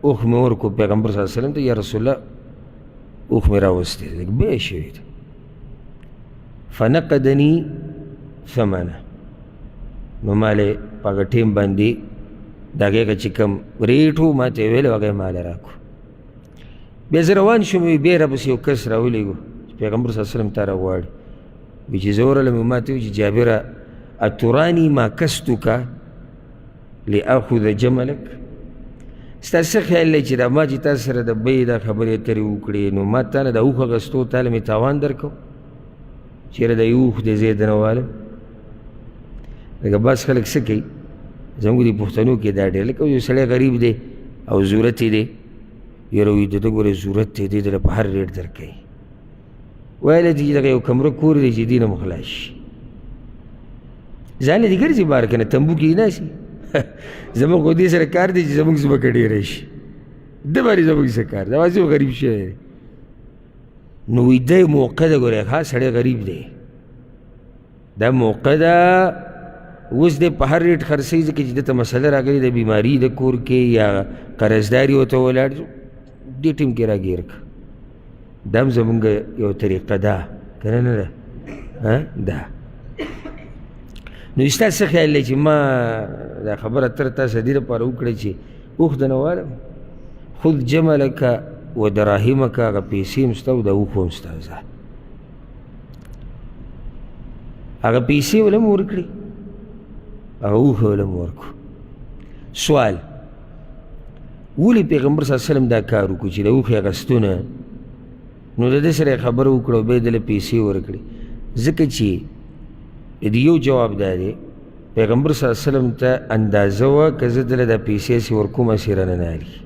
اوښ مې ورکړو پیغمبر صلی الله علیه وسلم ته، یا رسول الله اوښ مې راوستی دی، بیه شوې ده. فنقدني ثمنه، نو ما له په هغه ټیم باندې د هغې هغه چې کوم ریټ و ما ته یې ویل، هغه یې ما له راکړو. بیا زه روان شوم، بیا راپسې یو کس راولېږو چې پیغمبر صلی الله علیه وسلم تا راغواړي. وایي چې زه ورغلم، ما ته وویل چې جابره اتراني ما کستک لآخذ جملک، ستا څه خیال دی چې دا ما چې تا سره د بیې دا خبرې اترې وکړې، نو ما تا نه د اوښ اخیستو تا له مې تاوان درکړو، چېرې د یو اوښ دی زه یې درنه والم. لکه بعض خلک څه کوي زموږ د پښتنو کې دا ډېر، لکه یو سړی غریب دی او ضرورت یې دی، یاره وایي د ده ګورې ضرورت دی، دی درله په هر ریټ درکوي. ویل دي چې دغه یو کمره کور دی چې دې نه مو خلاص شي، ځان له دې ګرځي بار که نه تمبو کې نه شي. زموږ خو دې سره کار دی چې زموږ ځمکه ډېره شي، ده باندې زموږ څه کار دی، هسې غریب شوی دی. نو وایي دا یو موقع ده، ګورې ښه سړی غریب دی، دا موقع ده اوس دی په هر ریټ خرڅوي، ځکه چې ده ته مسله راغلې ده، بیماري د کور کې یا قرضداري ورته ولاړ، دې ټیم کې راګیر کړه. دا هم زمونږ یو طریقه ده که نه؟ نه ده ده. نو ستا څه خیال دی چې ما دا خبره تر تاسو دې لپاره وکړه چې اوښ درنه والم، خذ جملک و دراهمک، هغه پیسې هم ستا او دا اوښ هم ستا، ځه هغه پیسې ولم ورکړي، هغه اوښ ولم ورکړو. سوال: ولې پیغمبر صلی الله علیه وسلم دا کار وکړو چې د اوښې اخیستونه؟ نو د ده سره یې خبره وکړه او بیا یې ده له پیسې ورکړې، ځکه چې د دې یو جواب دا دی، پیغمبر صلی الله علیه وسلم ته اندازه وه که زه ده له دا پیسې هسې ورکوم هسې رانه نه اخلي،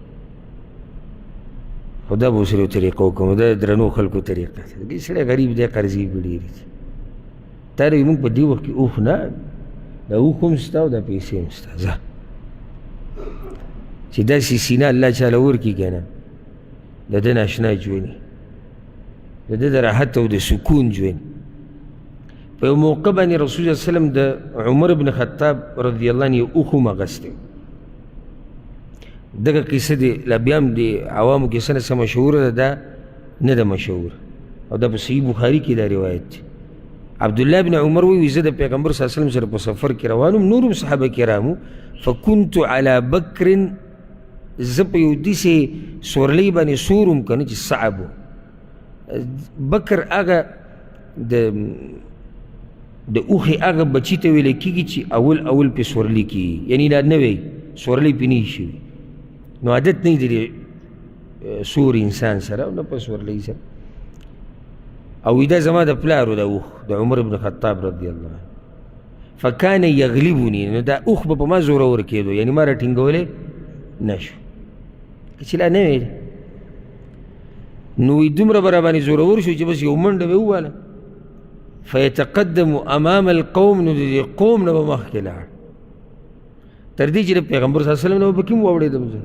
خو دا به ورسره یو طریقه وکړم، دا د درنو خلکو طریقه ده. دې سړی غریب دی، قرضې به ډېرې دي. تا وایي موږ په دې وخت کې اوښ نه، دا اوښ هم ستا او دا پیسې هم ستا، ځه چې داسې سینه الله چاله ورکړي که نه، د ده ناشنا ژوند، د ده د راحت او د سکون ژوند. په یو موقع باندې رسول الله صلی الله علیه وسلم د عمر بن خطاب رضی الله عنه یو اوښ هم اخیستی. دغه قصه دې لا بیا هم د عوامو کې څه نه څه مشهوره ده، دا نه ده مشهوره، او دا په صحیح بخاري کې دا روایت دی. عبدالله بن عمر وایي زه د پیغمبر صلی الله علیه وسلم سره په سفر کې روان وم، نور هم صحابه کرام وو، فکنت علی بکر، زه په یو داسې سورلۍ باندې سور وم که نه چې صعب و. بکر هغه د اوښې هغه بچي ته ویل کېږي چې اول اول پې سورلي کېږي، یعنې لا نوی سورلۍ پې نه وي شوي، نو عادت نه دی سور انسان سره او نه په سورلۍ سره. او دا زما د پلار و د اوښ، د عمر بن خطاب رضی الله عنه. فکان یغلبني، نو دا اوښ به په ما زورور کېدو، یعنې ما راټینګولی نه شو، چې لا نوی دی. نو وایي دومره به راباندې زورور شو چې بس یو منډه به یې وواله، فیتقدم امام القوم، نو د دې قوم نه به مخکې لاړ، تر دې چې د پیغمبر صلی الله علیه وسلم نه به پکې هم واوړېدم زه.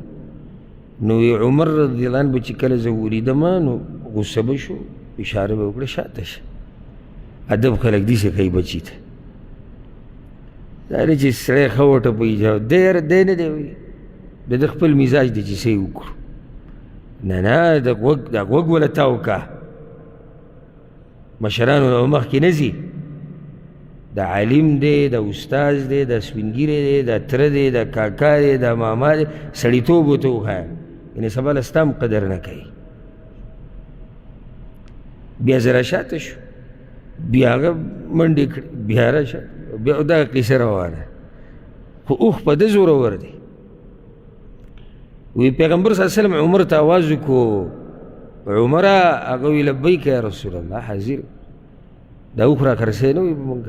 نو عمر رضی الله عنه به چې کله زه ولیدم نو غصه به شو، اشاره به وکړه شاته شه. ادب خلک داسې ښیي بچي ته، دا نه چې سړی ښه وټپوي، دی یاره دی نه دی وایي، د ده خپل مزاج دی چې څه یې وکړو. نه نه، د غوږ وله تاو که، مشرانو نه مخکې نه ځي. دا عالم دی، دا استاذ دی، دا سپینږیری دی، دا تره دی، دا کاکا دی، دا ماما دی، سړیتوب ورته وښایه، یعنې سبا له ستا هم قدر نه کوي. بیا زه راشاته شو، بیا هغه منډې کړې، بیا راشاته، بیا دغه قصه روانه. خو اوښ په ده زورور دی. وی پیغمبر صلی الله علیه وسلم عمر ته आवाज وکړو، عمره، هغه وی لبیک یا رسول الله، حاضر. دا اوښ را خرڅوی نه وي په موږ.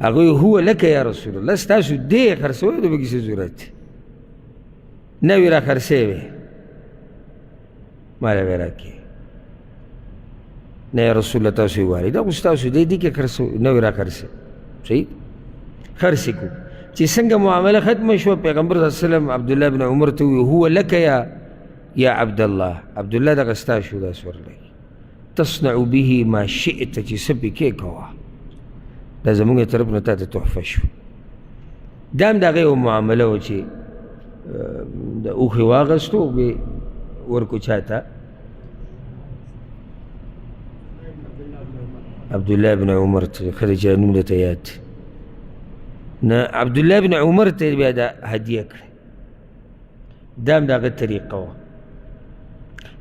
هغه وی هو لک یا رسول الله، ستاسو دی خرڅوی، د پکې څه ضرورت دی؟ نه وی را خرڅوی وی، ما له به راکړې. نه یا رسول الله تاسو یې والي، دا خو ستاسو دی، دې کې خرڅوی، نه وی را خرڅوی. صحیح خرڅ یې کړو. چې څنګه معامله ختمه شوه، پیغمبر صلی الله علیه وسلم عبدالله بن عمر ته وویل هو لک یا عبدالله، عبدالله دغه ستا شو دا سورلی، تصنع به ما شئت، چې څه پکې کوه، دا زموږ طرف نه تا ته تحفه شو. دا هم د هغې یوه معامله وه چې د اوښې واخیستو بیا ورکو چا ته، عبدالله بن عمر ته. ښه دی چې نوم درته یاد دی. نه عبدالله بن عمر ته بیا دا هدیه کړه. دا هم د هغه طریقه وه.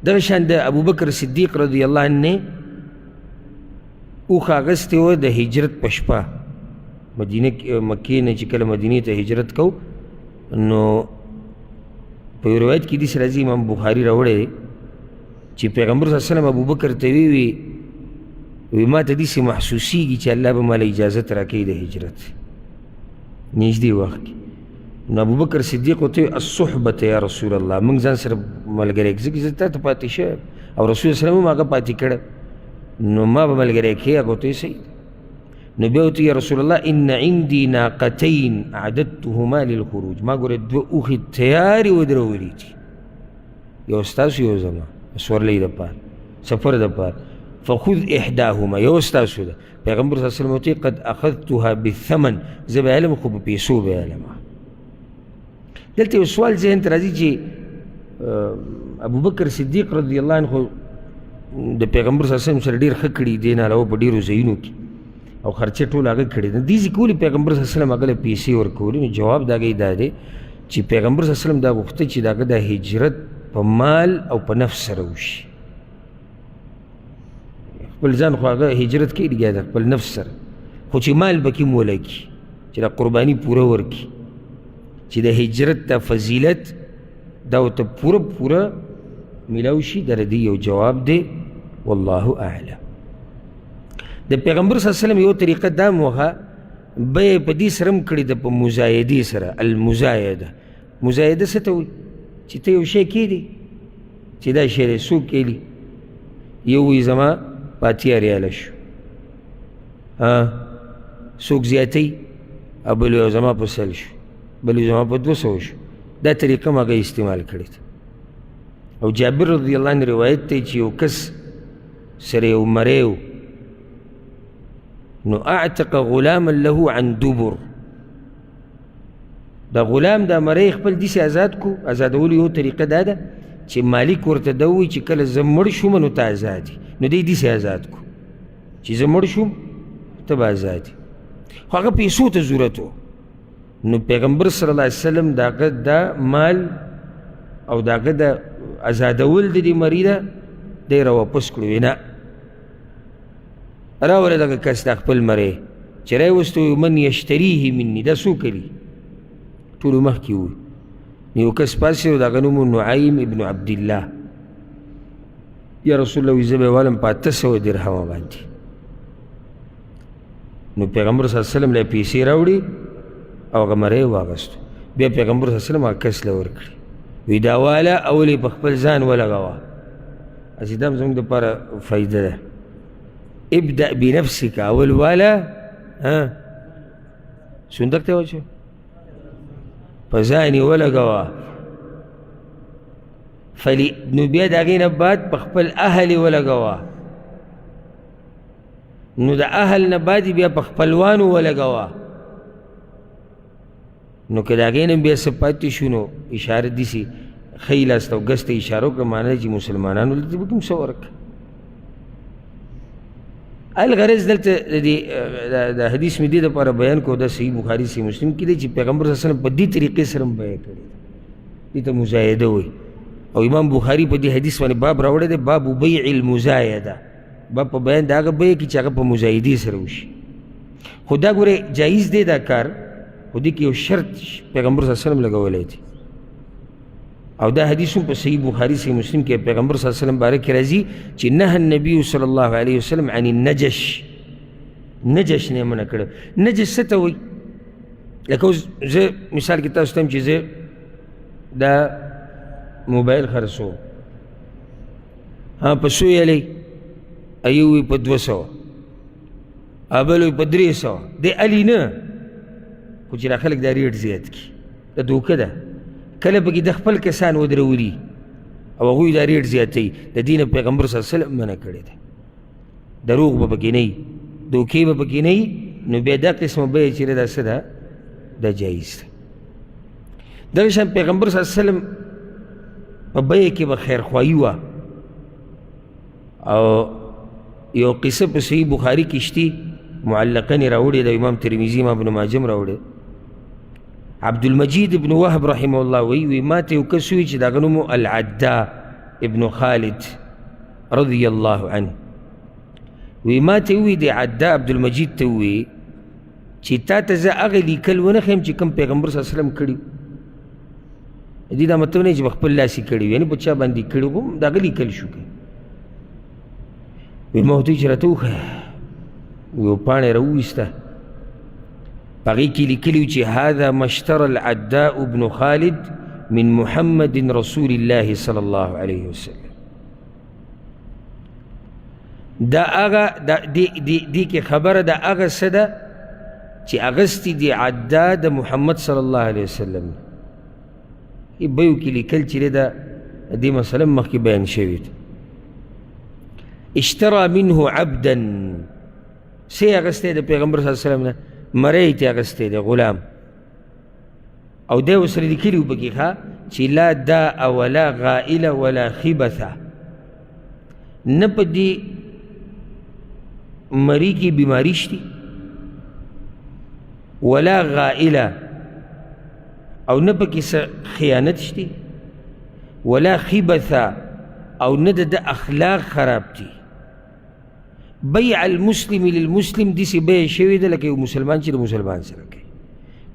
دغه شان د ابوبکر صدیق رضی الله عنه اوښه اخیستې وه د هجرت په شپه، مدینه مکې نه چې کله مدینې ته هجرت کو، نو په یو روایت کې داسې راځي، امام بخاري راوړی دی چې پیغمبر صلی الله علیه وسلم ابوبکر ته وی وی ما ته داسې محسوسېږي چې الله به ماله اجازت راکوي د هجرت نږدې وخت کې. نو ابوبکر صدیق ورته وویل الصحبة یا رسول الله، موږ ځان سره ملګری کړو، ځکه زه تا ته پاتې شوی او رسول الله هم هغه پاتې کړی، نو ما به ملګری کړې. هغه ورته وویل صحیح. نو بیا ورته یا رسول الله ان عندي ناقتین اعددتهما للخروج، ما ګوره دوه اوښې تیارې ودرولې دي، یو ستاسو یو زما سورلۍ دپاره سفر دپاره، فخذ احداهما، یو ستاسو ده. پیغمبر صلی الله علیه وسلم ورته قد اخذتها بالثمن، زه به علم خو په پیسو به علم. دلته یو سوال ذهن ته راځي چې ابوبکر صدیق رضی الله عنه د پیغمبر صلی الله علیه وسلم سره ډېر ښه کړي دې نه علاوه په ډېرو ځایونو کې او خرچه ټول هغه کړې ده، دې ځای کې ولې پیغمبر صلی الله علیه وسلم هغه له پیسې ورکولې؟ نو جواب د هغې دا دی چې پیغمبر صلی الله علیه وسلم دا غوښته چې د هغه د هجرت په مال او په نفس سره وشي. خپل ځان خو هغه هجرت کوي لګیا د خپل نفس سره، خو چې مال پکې هم ولګي، چې د قرباني پوره ورکړي، چې د هجرت د فضیلت دا ورته پوره پوره میلاو شي. دا د دې یو جواب دی، والله اعلم. د پیغمبر صلی الله علیه وسلم یو طریقه دا موخه بیع په دې سره هم کړې ده، په مزایدې سره. المزایده، مزایده څه ته وایي؟ چې ته یو شی کښېږدې چې دا شی دی، څوک کښېږدي؟ یو وایي زما په 80 ریاله شو، څوک زیاتوي؟ او بل وایي زما په 100 شو، بل وایي زما په 200 شو. دا طریقه هم هغه استعمال کړې ده. او جابر رضی الله عنه روایت دی چې یو کس سره یو مری و، نو اعتق غلاما له عن دبر. دا غلام دا مری خپل داسې ازاد کو. ازادولو یو طریقه دا ده چې مالک ورته دا ووایي چې کله زه مړ شوم نو ته ازاد یې، نو دی داسې ازاد کو چې زه مړ شوم ته به ازاد یې. خو هغه پیسو ته ضرورت و، نو پیغمبر صلی الله علیه وسلم د هغه دا مال او د هغه د ازادول د دې مري ده دی راواپس کړو. وایي نه، راوله دغه کس د خپل مری چې را یې وستو، من یشتریه مني، دا څوک دي؟ ټولو مخکې ووایي. نو یو کس پاڅېد، د هغه نوم و نعیم ابن عبدالله. یا رسول الله، وایي زه به یې والم په 800 درهمه باندې. نو پیغمبر صلی الله علیه وسلم له پیسې راوړي او هغه مری یې واغستو. بیا پیغمبر صلی الله علیه وسلم هغه کس له ورکړي، وایي دا واله اول یې په خپل ځان ولګوه. هسې دا هم زموږ دپاره فایده ده. ابدأ بنفسك، اول واله صندوق ته واچوه، په ځان یې ولګوه. نو بیا د هغې نه بعد په خپل اهل یې ولګوه. نو د اهل نه بعد بیا په خپلوانو ولګوه. نو که د هغې نه بیا څه پاتې شو نو اشاره داسې ښی لاس ته او ګس ته اشاره وکړه، معنا چې مسلمانانو له دې به کوم څه ورکړه. الغرض دلته د دې د حدیث مې دې دپاره بیان کړو، دا صحیح بخاري صحیح مسلم کې دی چې پیغمبر صلی الله علیه وسلم په دې طریقې سره هم بیع کړې ده، دې ته مزایده وایي. او امام بخاري په دې حدیث باندې باب راوړی دی، باب بیع المزایده، باب په بیان د هغه بیع کې چې هغه په مزایدې سره وشي. خو دا ګورې جایز دی دا کار، خو دې کې یو شرط پیغمبر صلی الله علیه وسلم لګولی دی. او دا حدیث هم په صحیح بخاري صحیح مسلم کې پیغمبر صلی الله علیه وسلم باره کې راځي چې نهى النبي صلی الله علیه وسلم عن النجش. نجش نه یې منع کړی. نجش څه ته وایي؟ لکه اوس زه مثال کې تاسو ته وایم چې زه دا موبایل خرڅوم، ها په څو یې الئ؟ یو وایي په 200، بل وایي په 300. دی الي نه، خو چې دا خلک دا ریټ زیات کړي دا دوکه ده. کله پکې د خپل کسان ودرولي او هغوی دا ریټ زیاتوي. د دې نه پیغمبر صلی الله علیه وسلم منع کړې ده. دروغ به پکې نه وي، دوکې به پکې نه وي. نو بیا دا قسمه بیع چې ده دا څه ده؟ دا جایز ده. دغه شان پیغمبر صلی الله علیه وسلم په بیع کې به خیرخواهي وه. او یو قصه په صحیح بخاري کې شتي، معلقاً یې راوړې ده، امام ترمذي امام ابن ماجه هم راوړې. عبدالمجید ابن وهب رحمه الله وایي، وایي ما ته یو کس ووایي چې د هغه نوم العدا ابن خالد رضی الله عنه، وایي ما ته ووایي د عدا عبدالمجید ته ووایي چې تا ته زه هغه لیکل ونه ښیم چې کوم پیغمبر صلی الله علیه وسلم کړي. دې دا مطلب نه چې په خپل لاس یې کړي، یعنې په چا باندې کړي خو د هغه لیکل شو. وایي ما ورته وویل چې راته وښیه. یو پاڼه یې راوویسته، په هغې کې لیکلي وو چې هذا ما اشترى العداء بن خالد من محمد رسول الله صلی الله علیه وسلم. دا هغه دې کې خبره د هغه څه ده چې اغستې دي عدا د محمد صلی الله علیه وسلم. بیو کې لیکل چې ده دې مسله مخکې بیان شوې ده. اشترى منه عبدا، څه یې اخیستی د پیغمبر صلی الله علیه وسلم نه؟ مری یې ترې اخیستی دی، غلام. او دی ورسره لیکلي وو پکې ښه چې لا داء ولا غائله ولا خبثه، نه په دې مری کې بیماري شتي، ولا غائله او نه پکې څه خیانت شتي، ولا خبثه او نه د ده اخلاق خراب دي. بیع المسلم للمسلم داسې بیع شوې ده لکه یو مسلمان چې د مسلمان سره کوي.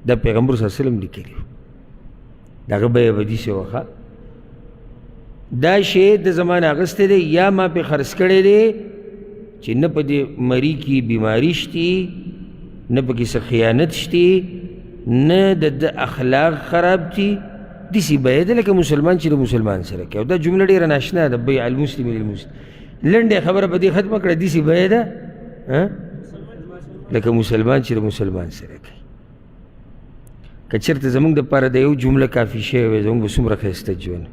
دا پیغمبر صلی الله علیه وسلم لیکلي وو. د هغه بیع به داسې وه. دا شی د زمانه اخیستی دی یا ما پې خرڅ کړی دی چې نه په دې مری کې بیماري شتي، نه پکې څه خیانت شتي، نه د ده اخلاق خراب دي، داسې بیه ده لکه مسلمان چې د مسلمان سره کوي. او دا جمله ډېره ناشنا ده، بیع المسلم للمسلم. لنډه خبره په دې ختمه کړه، داسې بیه ده لکه مسلمان چې د مسلمان سره کوي. که چېرته زموږ دپاره د یو جمله کافي شوی وی، زموږ به څومره ښایسته ژوند.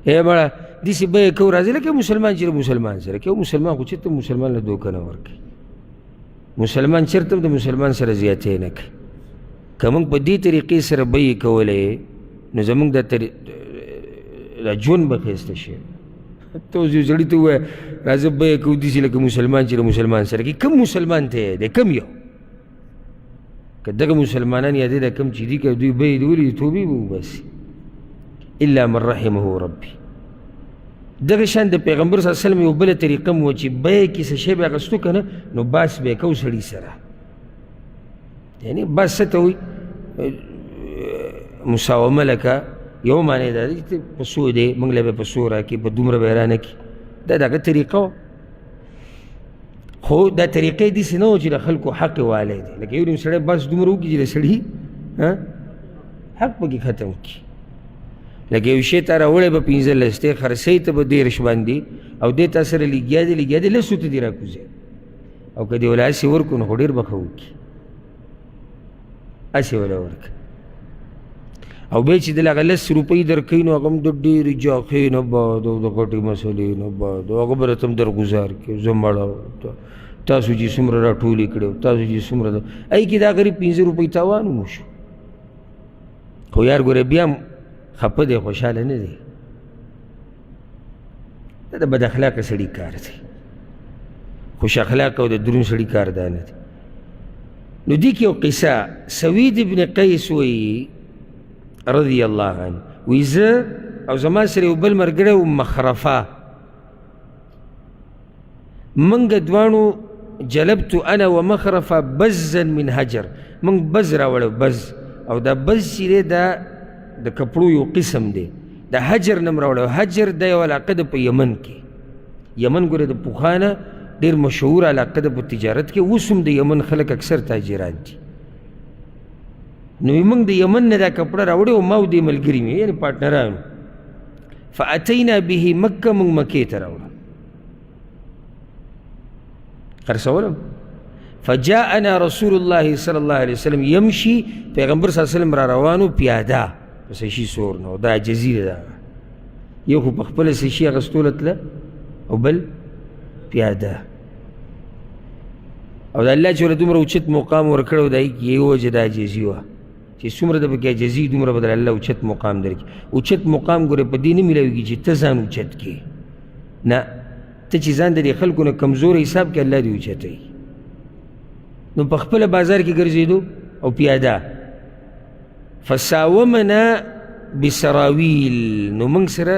ای مړه داسې بیه کوو راځي لکه مسلمان چې د مسلمان سره کوي. مسلمان خو چېرته مسلمان له دوکه نه ورکوي، مسلمان چېرته هم د مسلمان سره زیاتی نه کوي. که موږ په دې طریقې سره بیې کولی نو زموږ دا ژوند به ښایسته شي. ته اوس یو سړي ته ووایه راځه بیه کوو داسې لکه مسلمان چې د مسلمان سره کوي، کوم مسلمان ته دی؟ کوم یو؟ که دغه مسلمانان یادې دا کوم چې دي، که دوی بیې دي ولي توبې به وباسي، الا من رحمه ربي. دغه شان د پیغمبر صلی الله علیه وسلم یو بله طریقه هم وه چې بیه کې څه شی به اخیستو که نه نو باس به یې کوو سړي سره. یعنې باس څه ته وایي؟ مساومه، لکه یو معنی دا دی چې په څو دی، موږ له به په څو راکړي، په دومره به یې رانه کړي. دا دغه طریقه وه. خو دا طریقې داسې نه وه چې د خلکو حق یې والی دی، لکه یو نیم سړی بس دومره وکړي چې د سړي حق پکې ختم کړي. لکه یو شی تا راوړی به 15 دی، خرڅوي ته به 30 باندې، او دی تا سره لګیا دی لګیا دی لسو ته دې راکوزوي، او که دې وله هسې ورکړو نو خو ډېر به ښه وکړي، هسې وله ورکړه. او بیا چې دله هغه 10 روپۍ درکوي نو هغه هم د ډېرې جاخې نه بعد او د غټې مسلې نه بعد هغه به راته هم درګزار کړي، زه مړه تاسو چې څومره راټولې کړې، تاسو چې څومره ده ای کې دا غریب 5 روپۍ تاوان هم وشو. خو یار ګوره بیا هم خفه دی، خوشحاله نه دی. دا د بد اخلاقه سړي کار دی، خوش اخلاقه او د درون سړي کار دا نه دی. نو دې کې یو قصه سوید ابن قیس وایي رضی الله عنه، وایي زه او زما سره یو بل ملګری و مخرفه، موږ دواړو جلبت انا ومخرفه بزا من حجر، موږ بز راوړی بز، او دا بز چې دی دا د کپړو یو قسم دی، د حجر نه هم راوړی. حجر دا یو علاقه ده په یمن کې، یمن ګوره د پخوا نه ډېر مشهور علاقه ده په تجارت کې، اوس هم د یمن خلک اکثر تاجران دي. نو موږ د یمن نه دا کپړه راوړې او ما او دې ملګري مې یعنې پارټنرانو، فاتینا به مکه، موږ مکې ته راوړه خرڅولم. فجاءنا رسول الله صلی الله علیه وسلم یمشي، پیغمبر صلی الله علیه وسلم را روانو پیاده په څه شي سور، نو دا جزیره ده، یو خو په خپله څه شي اخیستو له تله او بل پیاده. او د الله چې ورته دومره اوچت مقام ورکړی و، د هغې کې یوه وجه دا عاجزي وه چې څومره د پکې عاجزي دومره به در الله اوچت مقام درکړي. اوچت مقام ګوره په دې نه میلاویږي چې ته ځان اوچت کړې، نه، ته چې ځان د دې خلکو نه کمزوری حساب کړې الله دې اوچتوي. نو په خپله بازار کې ګرځېدو او پیاده، فساومنا بسراویل، نو موږ سره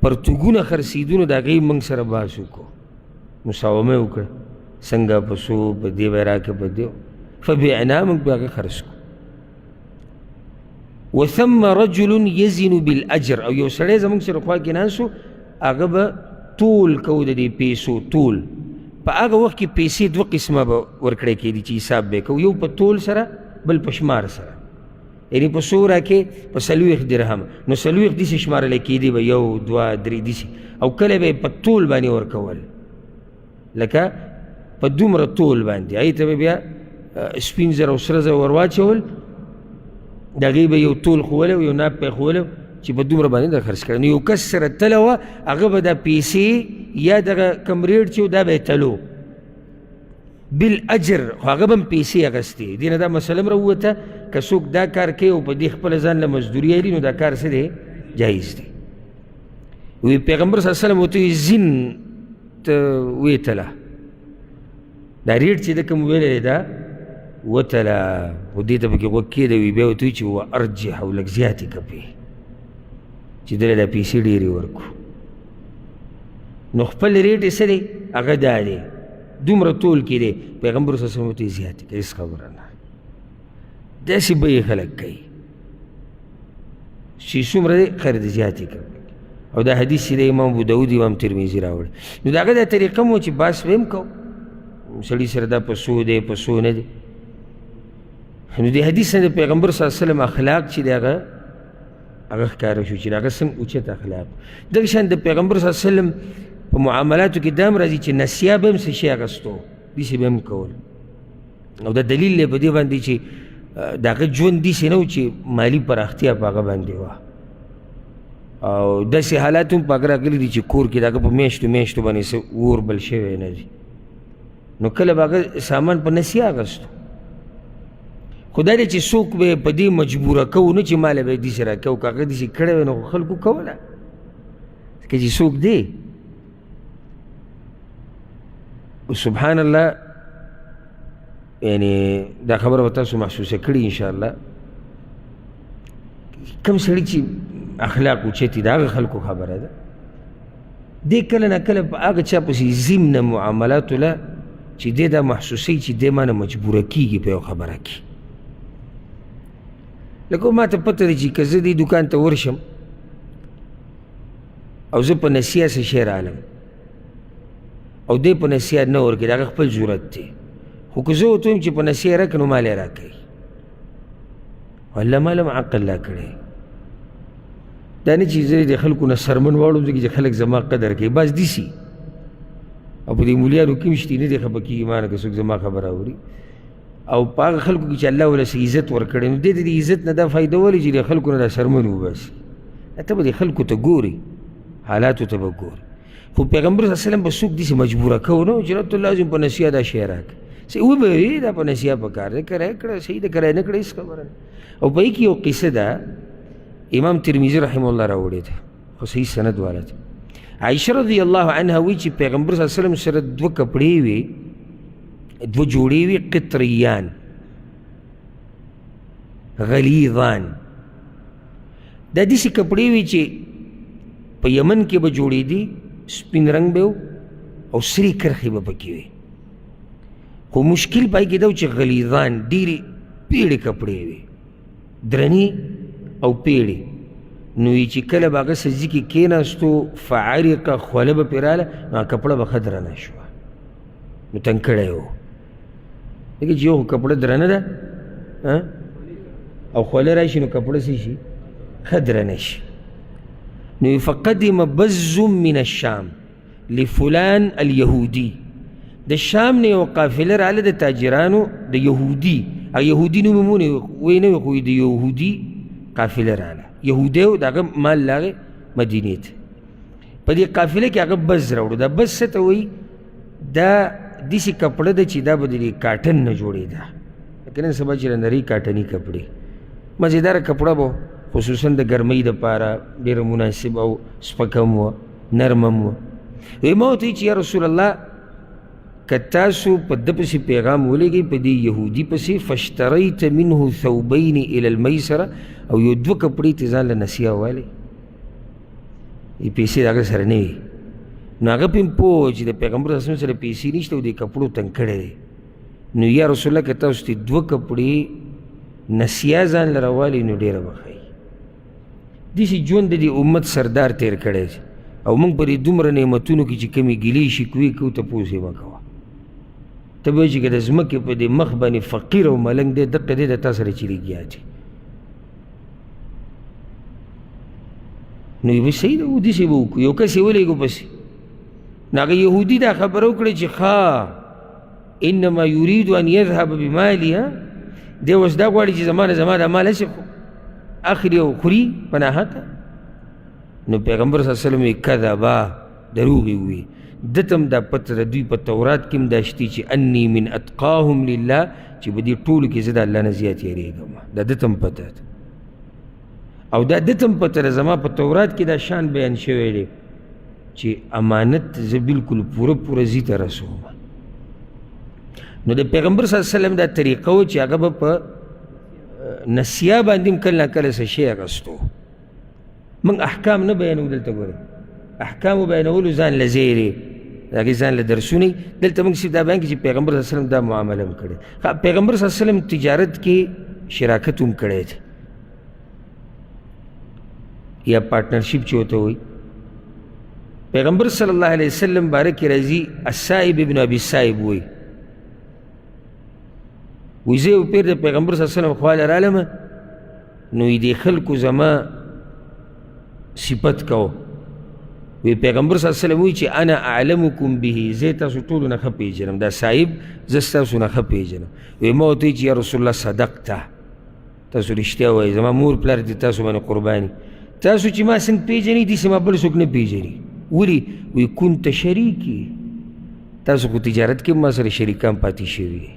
پرتوګونه خرڅېدو، نو د هغې موږ سره بحث وکړو، مساومه یې وکړه، څنګه په څو په دې به یې راکړه په دې، فبعنا، موږ به هغه خرڅ کړو. وثم رجل یزن بالاجر، او یو سړی زموږ سره خوا کې ناست و، هغه به تول کو د دې پیسو تول. په هغه وخت کې پیسې دوه قسمه به ورکړی کېدې چې حساب به یې کو، یو په تول سره بل په شمار سره. یعنې په څو راکې؟ په 40 درهم، نو 40 داسې شمارلی کېدې به، 1 2 3 داسې، او کله به یې په تول باندې ورکول، لکه په دومره تول باندې، هغې ته به بیا سپین زر او سره زر ورواچول، د هغې به یو تول ښوولی و، یو ناپ به یې ښوولی و چې په دومره باندې دا خرڅ کړی. نو یو کس سره تله وه، هغه به دا پیسې یا دغه کم ریټ چې و دا به یې تلو بالاجر، خو هغه به هم پیسې اخیستې. دې نه دا مسله هم راووته که څوک دا کار کوي او په دې خپله ځان له مزدوري اخلي نو دا کار څه دی؟ جایز دی. وی پیغمبر صلی الله علیه وسلم ورته وایي زین ته ویتله، دا ریټ چې ده کوم ویلی دی دا وتله، خو دې ته پکې غوږ کښېږده. وي بیا ورته وایي چې و ارجح، او لږ زیاتې کړه پې چې ده له دا پیسې ډېرې ورکړو. نو خپل ریټ یې څه دی؟ هغه دا دی دومره تول کې دی. پیغمبر صلی الله علیه وسلم ورته زیاتې کړه، هېڅ خبره نه. داسې به یې خلک کوي چې څومره دی خیر دې زیاتې کړه. او دا حدیث چې دی امام ابو داود، امام ترمذي راوړی. نو د هغه دا طریقه مو چې باس به هم کو سړي سره دا په څو دی په څو نه دی. نو د حدیث نه د پیغمبر صلی الله علیه وسلم اخلاق چې دی هغه ښکاره شو چې د هغه څنګه اوچت اخلاق. دغه شان د پیغمبر صلی الله علیه وسلم په معاملاتو کې دا هم راځي چې نسیا به هم څه شی اخیستو، داسې به هم کول. او دا دلیل دی په دې باندې چې د هغه ژوند داسې نه و چې مالي پراختیا په هغه باندې وه. او داسې حالات هم په هغه راغلي دي چې کور کې د هغه په میاشتو میاشتو باندې څه اور بل شوی نه دی. نو کله به هغه سامان په نسیا اخیستو. خو دا دی چې څوک به یې په دې مجبوره کوو نه چې ماله به یې داسې راکوو، که هغه داسې کړی وی نو خلکو کوله، ځکه چې څوک دی. سبحان الله، یعنی دا خبره به تاسو محسوسه کړي انشاءالله. کم سړي چې اخلاق اوچت دي د هغه خلکو خبره ده، دی کله نه کله په هغه چا پسې ځي نه معاملاتو له چې دی دا محسوسوي چې دی ما نه مجبوره کېږي په یو خبره کې. لکه ما ته پته ده چې که زه دې دوکان ته ورشم او زه په نسیه څه شی رالم او دی په نسیه نه ورکوي، د هغه خپل ضرورت دی، خو که زه ورته ووایم چې په نسیه راکړه نو مال یې راکوي. الله ما له عقل لا کړی دا نه چې زه د خلکو نه څرمن واړوم ځکه چې خلک زما قدر کوي، بس داسې. او په دې مولیانو کې هم شتي نه دي خفه کېږي ما نه که څوک زما خبره اوري. او په هغه خلکو کې چې الله ورله څه عزت ورکړی نو دې ته د عزت نه دا فایده ولې چې د خلکو نه دا څرمن وباسي. ته به د خلکو ته ګوري، حالاتو ته به ګوري. خو پیغمبر صلی الله علیه وسلم به څوک داسې مجبوره کوو نه چې راته لازم په نسیه دا شی راکړه، صحیح وبه وي دا په نسیه په کار دی، کرایه کړه صحیح ده، کرایه نه کړه هېڅ خبره نه. او په کې یو قصه ده امام ترمذي رحمه الله راوړې ده، خو صحیح سند والا ده. عایشه رضی الله عنها وایي چې پیغمبر صلی الله علیه وسلم سره دوه کپړې وې، دوه جوړې وې، قطریان غلیظان. دا داسې کپړې وې چې په یمن کې به جوړېدې، سپین رنګ به او سرې کرښې به پکې وې. خو مشکل پای کې دا و چې غلیظان ډېرې پیړې کپړې وې، درنې او پیړې. نو یې چې کله به هغه څه ځي کې کېناستو فعرقه، خوله به پرې راله نو هغه کپړه به ښه درنه شوه، نو تنګ کړی و. ځکه چې یو خو کپړه درنه ده او خوله راشي نو کپړه څه شي ښه درنه شي. نو فقدم بز من الشام لفلان اليهودي، د شام نه یو قافله راله د تاجرانو د یهودي، هغه یهودي نوم یې مونږ ویې نه وي، خو د یهودي قافله راله، یهودی و، د هغه مال لاغی مدینې ته. په دې قافله کې هغه بز راوړو. دا بز څه ته وایي؟ دا داسې کپړه ده چې دا به د دې کاټن نه جوړېده، لکه نن سبا چې نرۍ کاټني کپړې، مزېداره کپړه به خصوصا د ګرمۍ دپاره ډېره مناسب او سپکه هم وه، نرمه هم وه. وایي ما ورته ویل چې یا رسول الله که تاسو په ده پسې پیغام ولېږئ په دې یهودي پسې، فاشتریت منه ثوبین الی المیسره، او یو دوه کپړې ترې ځان له نسیه والې، پیسې د هغه سره نه وي. نو هغه پرې پوه و چې د پیغمبر صلی الله علیه وسلم سره پیسې نشته او دې کپړو تنګ کړی دی. نو یا رسول الله که تاسو ترې دوه کپړې نسیه ځان له راوالئ نو ډېره به ښه وي. داسې ژوند د دې امت سردار تېر کړی دی او موږ په دې دومره نعمتونو کې چې کومې ګیلې شکوې کوو تپوس یې مه کوه. ته به چې که د ځمکې په دې مخ باندې فقیر او ملنګ دی دقه دی د تا سره چې لګیا دی. نو یې صحیح ده، داسې به وکړو. یو کس یې ولېږو پسې، نو هغه یهودي دا خبره وکړه چې ښه انما یرید ان یذهب بمالي، دی اوس دا غواړي چې زما نه زما دا مال هسې اخلي او خوري په ناحقه. نو پیغمبر صلی الله علیه وسلم یې کذبا، دروغ یې وویل. ده ته هم دا پته ده، دوی په تورات کې هم دا شتي چې انی من اتقاهم لله، چې په دې ټولو کې زه د الله نه زیات یېرېږم. دا ده ته هم پته ده او دا ده ته هم پته ده، زما په تورات کې دا شان بیان شوی دی چې امانت زه بالکل پوره پوره ځي ته رسوم. نو د پیغمبر صلی الله علیه وسلم دا طریقه و چې هغه به په نسیا باندې هم کله ناکله څه شی اخیستو. موږ احکام نه بیانوو دلته، ګورئ احکامو بیانولو ځان له ځای دی، د هغې ځان له درسونه. دلته موږ صرف دا بیان کړو چې پیغمبر صلی الله علیه وسلم دا معامله هم کړې. پیغمبر صلی الله علیه وسلم تجارت کې شراکت هم کړی دی یا پارټنرشپ چې ورته وایي. پیغمبر صلی الله علیه وسلم باره کې راځي الصائب ابن ابي صائب وایي، وایي زه یو پیر د پیغمبر صلی الله علیه وسلم خواله رالم، نو یې دې خلکو زما صفت کوو. وی پیغمبر صلی الله علیه وسلم وایي چې انا اعلمکم به، زه تاسو ټولو نه ښه پېژنم، دا صاحب زه ستاسو نه ښه پېژنم. وی ما ورته وایي چې یا رسول الله صدقته، تاسو رښتیا وایئ، زما مور پلار دې تاسو باندې قرباني، تاسو چې ما څنګه پېژنئ داسې ما بل څوک نه پېژني. ولې؟ وایي کنت شریکي، تاسو خو تجارت کې ما سره شریکان پاتې شوي.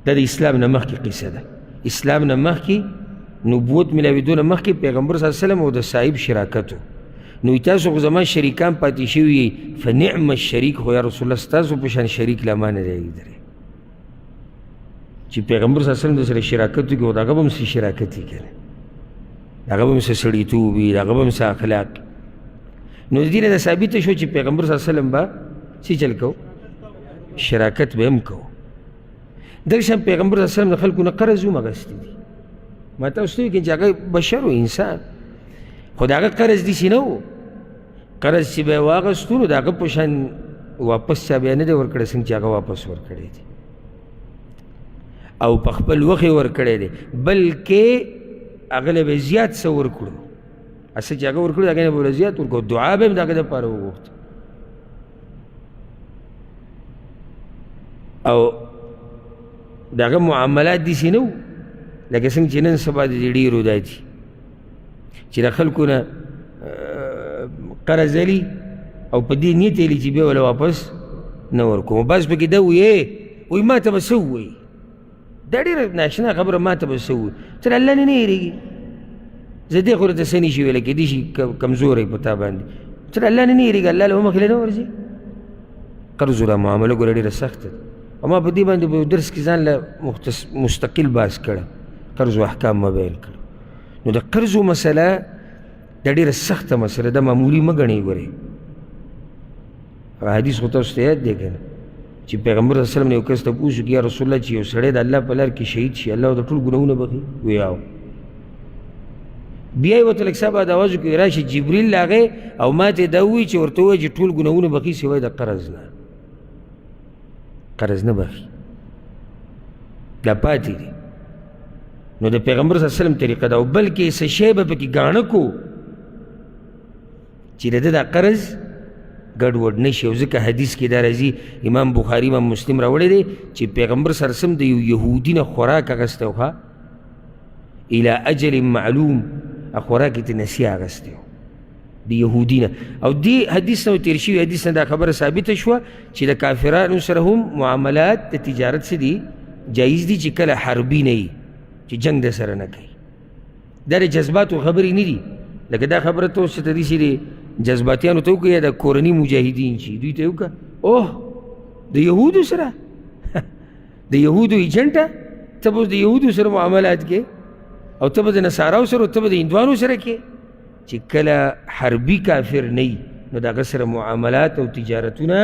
دا د اسلام نه مخکې قصه ده، اسلام نه مخکې نبوت ملاوېدو نه مخکې پیغمبر صلی الله علیه وسلم او د صاحب شراکت و. نو تاسو خو زما شریکان پاتې شوي یئ، فنعم الشریک، خو یا رسول الله ستاسو په شان شریک لا ما نه دی لیدلی. چې پیغمبر صلی الله علیه وسلم د سره شراکت وکړي، خو د هغه به هم څه شراکت وي که نه، د هغه به هم څه سړیتوب وي، د هغه به هم څه اخلاق. نو د دې نه دا ثابته شوه چې پیغمبر صلی الله علیه وسلم به څه چل کو، شراکت به هم کو. دغه شان پیغمبر صلی الله علیه وسلم د خلکو نه قرض هم اخیستی دي. ما تاسو ته ویل چې هغه بشر و انسان، خو د هغه قرض داسې نه و، قرض چې به یې واخیستو نو د هغه په شان واپس چا بیا نه دی ورکړی څنګه چې هغه واپس ورکړی دی، او په خپل وخت یې ورکړی دی، بلکې هغه له به یې زیات څه ورکړو، څه چې هغه ورکړو د هغې نه به ورله زیات ورکړو، دعا به یې هم د هغه دپاره وغوښته. او د هغه معاملات داسې نه وو لکه څنګه چې نن سبا د دې ډېرو دا دي چې د خلکو نه قرض لي او په دې نیت یې لي چې بیا وله واپس نه ورکوم. بعض پکې دا وایي، وایي ما ته به څه ووایي، دا ډېره ناشنا خبره، ما ته به څه ووایي، ته له الله نه نه یېرېږي، زه دې خو درته څه نه شي ویلی، کېدای شي کمزوری په تا باندې، ته له الله نه نه یېرېږي، الله له مخې نه ورځي. قرض ولا معامله ګوره ډېره سخته ده، او ما په دې باندې په یو درس کې ځان له مستقل بحث کړی، قرض و احکام ما بیان کړو. نو د قرضو مسله دا ډېره سخته مسله ده، معمولي مه ګڼئ. ګورئ هغه حدیث خو تاسو ته یاد دی که نه چې پیغمبر صلی الله علیه وسلم نه یو کس تپوس وکړي، یا رسول الله چې یو سړی د الله په لار کې شهید شي الله د ټول ګناهونه بخښي؟ وایي او. بیا یې ورته لږ څه بعد اواز وکړي، راشي جبریل راغی او ما ته دا ووایي چې ورته ووایي چې ټول ګناهونه بخښي سوای د قرض نه، قرض نه بخښي، دا پاتې دي. نو د پیغمبر صلی الله علیه وسلم طریقه ده، او بلکې څه شی به پکې ګاڼه کو چې د ده دا قرض ګډوډ نه شي. او ځکه حدیث کې دا راځي، امام بخاري امام مسلم راوړی دی چې پیغمبر صلی الله علیه وسلم د یو یهودي نه خوراک اخیستی و، الى اجل معلوم، خوراک یې ترې نسیه اخیستی و د یهودي نه. او دې حدیث نه تېر شوي حدیث نه دا خبره ثابته شوه چې د کافرانو سره هم معاملات د تجارت څه دي، جایز دي، چې کله حربي نه وي، چې جنګ د سره نه کوي. دا د جذباتو خبرې نه دي، لکه دا خبره ته اوس ته داسې دي جذباتیانو ته وکړه یا د کورني مجاهدین چې دوی ته یې وکړه، اوه د یهودو سره د یهودو ایجنټه، ته به د یهودو سره معاملات کې، او ته به د نصاراو سره، او ته به د هندوانو سره کې. چې کله حربي کافر نه وي نو د هغه سره معاملات او تجارتونه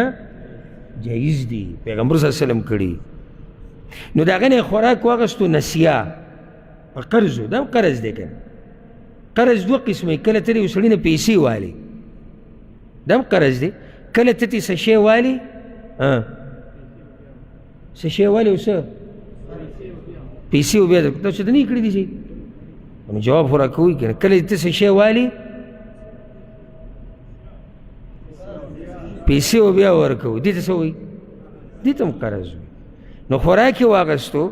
جایز دي، پیغمبر صلی الله علیه وسلم کړي. نو د هغه نه خوراک واخیستو نسیه په قرض، دا هم قرض دی که نه. قرض دوه قسمه، کله ته د یو سړي نه پیسې والې، دا هم قرض دی، کله ته ترې څه شی والې، څه شی والې او څه پیسې او بیا تاسو ته نه کړي دي نو جواب خو راکوئ که نه. کله چې ته څه شی والې پیسې او بیا ورکوو، دې ته څه وایي؟ دې ته هم قرض وایي. نو خوراک یې واخیستو،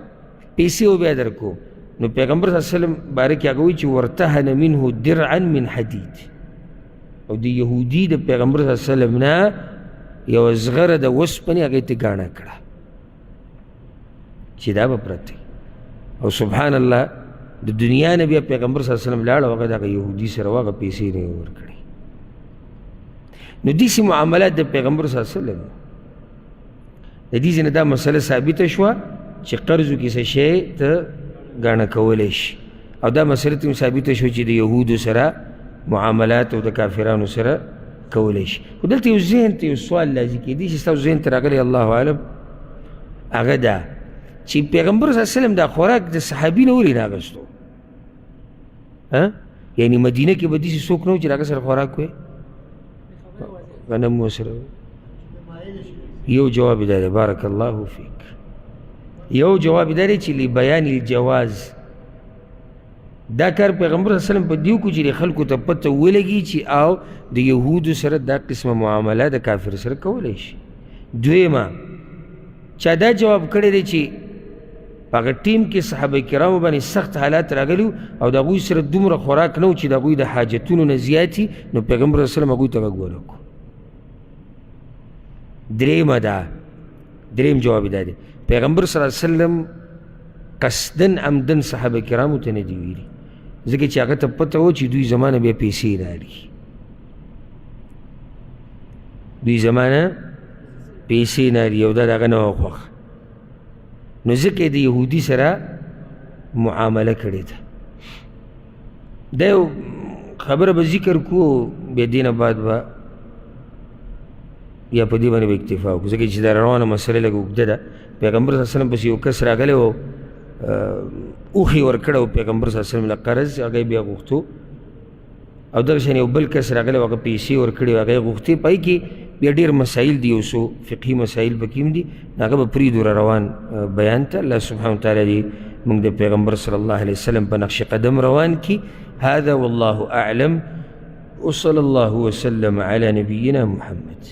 پیسې او بیا درکو. نو پیغمبر صلی الله علیه وسلم باره کې هغه وایي چې ورتهن منه درعا من حدید، او د یهودي د پیغمبر صلی الله علیه وسلم نه یوه زغره د وسپنې هغې ته ګاڼه کړه چې دا به پرته. او سبحان الله د دنیا نه بیا پیغمبر صلی الله علیه وسلم لاړ او هغه دغه یهودي سره وهغه پیسې نه یې ورکړې. نو داسې معاملات د پیغمبر صلی الله علیه وسلم د دې ځای نه دا مسله ثابته شوه چې قرضو کې څه شی ته ګاڼه کولی شي، او دا مسله ته هم ثابته شوه چې د یهودو سره معاملات او د کافرانو سره کولی شي. خو دلته یو ذهن ته یو سوال راځي، کېدای شي ستاسو ذهن ته راغلی الله اعلم، هغه دا چې پیغمبر صلی الله علیه وسلم دا خوراک د صحابي نه ولې نه اخیستو؟ یعنی مدینه کې به داسې څوک نه و چې د هغه سره خوراک وی؟ غنم ورسره. یو جواب دا دی، بارک الله فیک. یو جواب دا دی چې لبیان الجواز، دا کار پیغمبر صلی الله علیه وسلم په دې وکړو چې د خلکو ته پته ولګي چې او د یهودو سره دا قسمه معامله د کافر سره کولی شي. دویمه چا دا جواب کړی دی چې په هغه ټیم کې صحابه کرامو باندې سخت حالات راغلي او د هغوی سره دومره خوراک نه و چې د هغوی د حاجتونو نه زیات وي، نو پیغمبر صلی الله علیه وسلم هغوی ته غږ ونه کړو. درېیمه دا، درېیم جواب دا دی، پیغمبر صلی الله علیه وسلم قصداً عمداً صحابه کرامو ته نه دي ویلي، ځکه چې هغه ته پته وه چې دوی زمانه بیا پیسې راړي، دوی زمانه پیسې نه لري او دا د هغه نه وه خوښه، نو ځکه یې د یهودي سره معامله کړې ده. دا یو خبره به ذکر کړو، بیا دې نه بعد به یا په دې باندې به اکتفا وکړو، ځکه چې دا روانه مسله لږه اوږده ده. پیغمبر صلی الله علیه وسلم پسې یو کس راغلی و، اوښ یې ورکړی و پیغمبر صلی الله علیه وسلم له قرض، هغه یې بیا غوښتو. او دغه شان یو بل کس راغلی و، هغه پیسې ورکړې وې، هغه یې غوښتې. په هغې کې بیا ډېر مسایل دي، یو څو فقهي مسایل پکې هم دي، هغه به پرېږدو را روان بیان ته. الله سبحانه وتعالی دې موږ د پیغمبر صلی الله علیه وسلم په نقش قدم روان کړي. هذا والله أعلم، وصلى الله وسلم على نبينا محمد.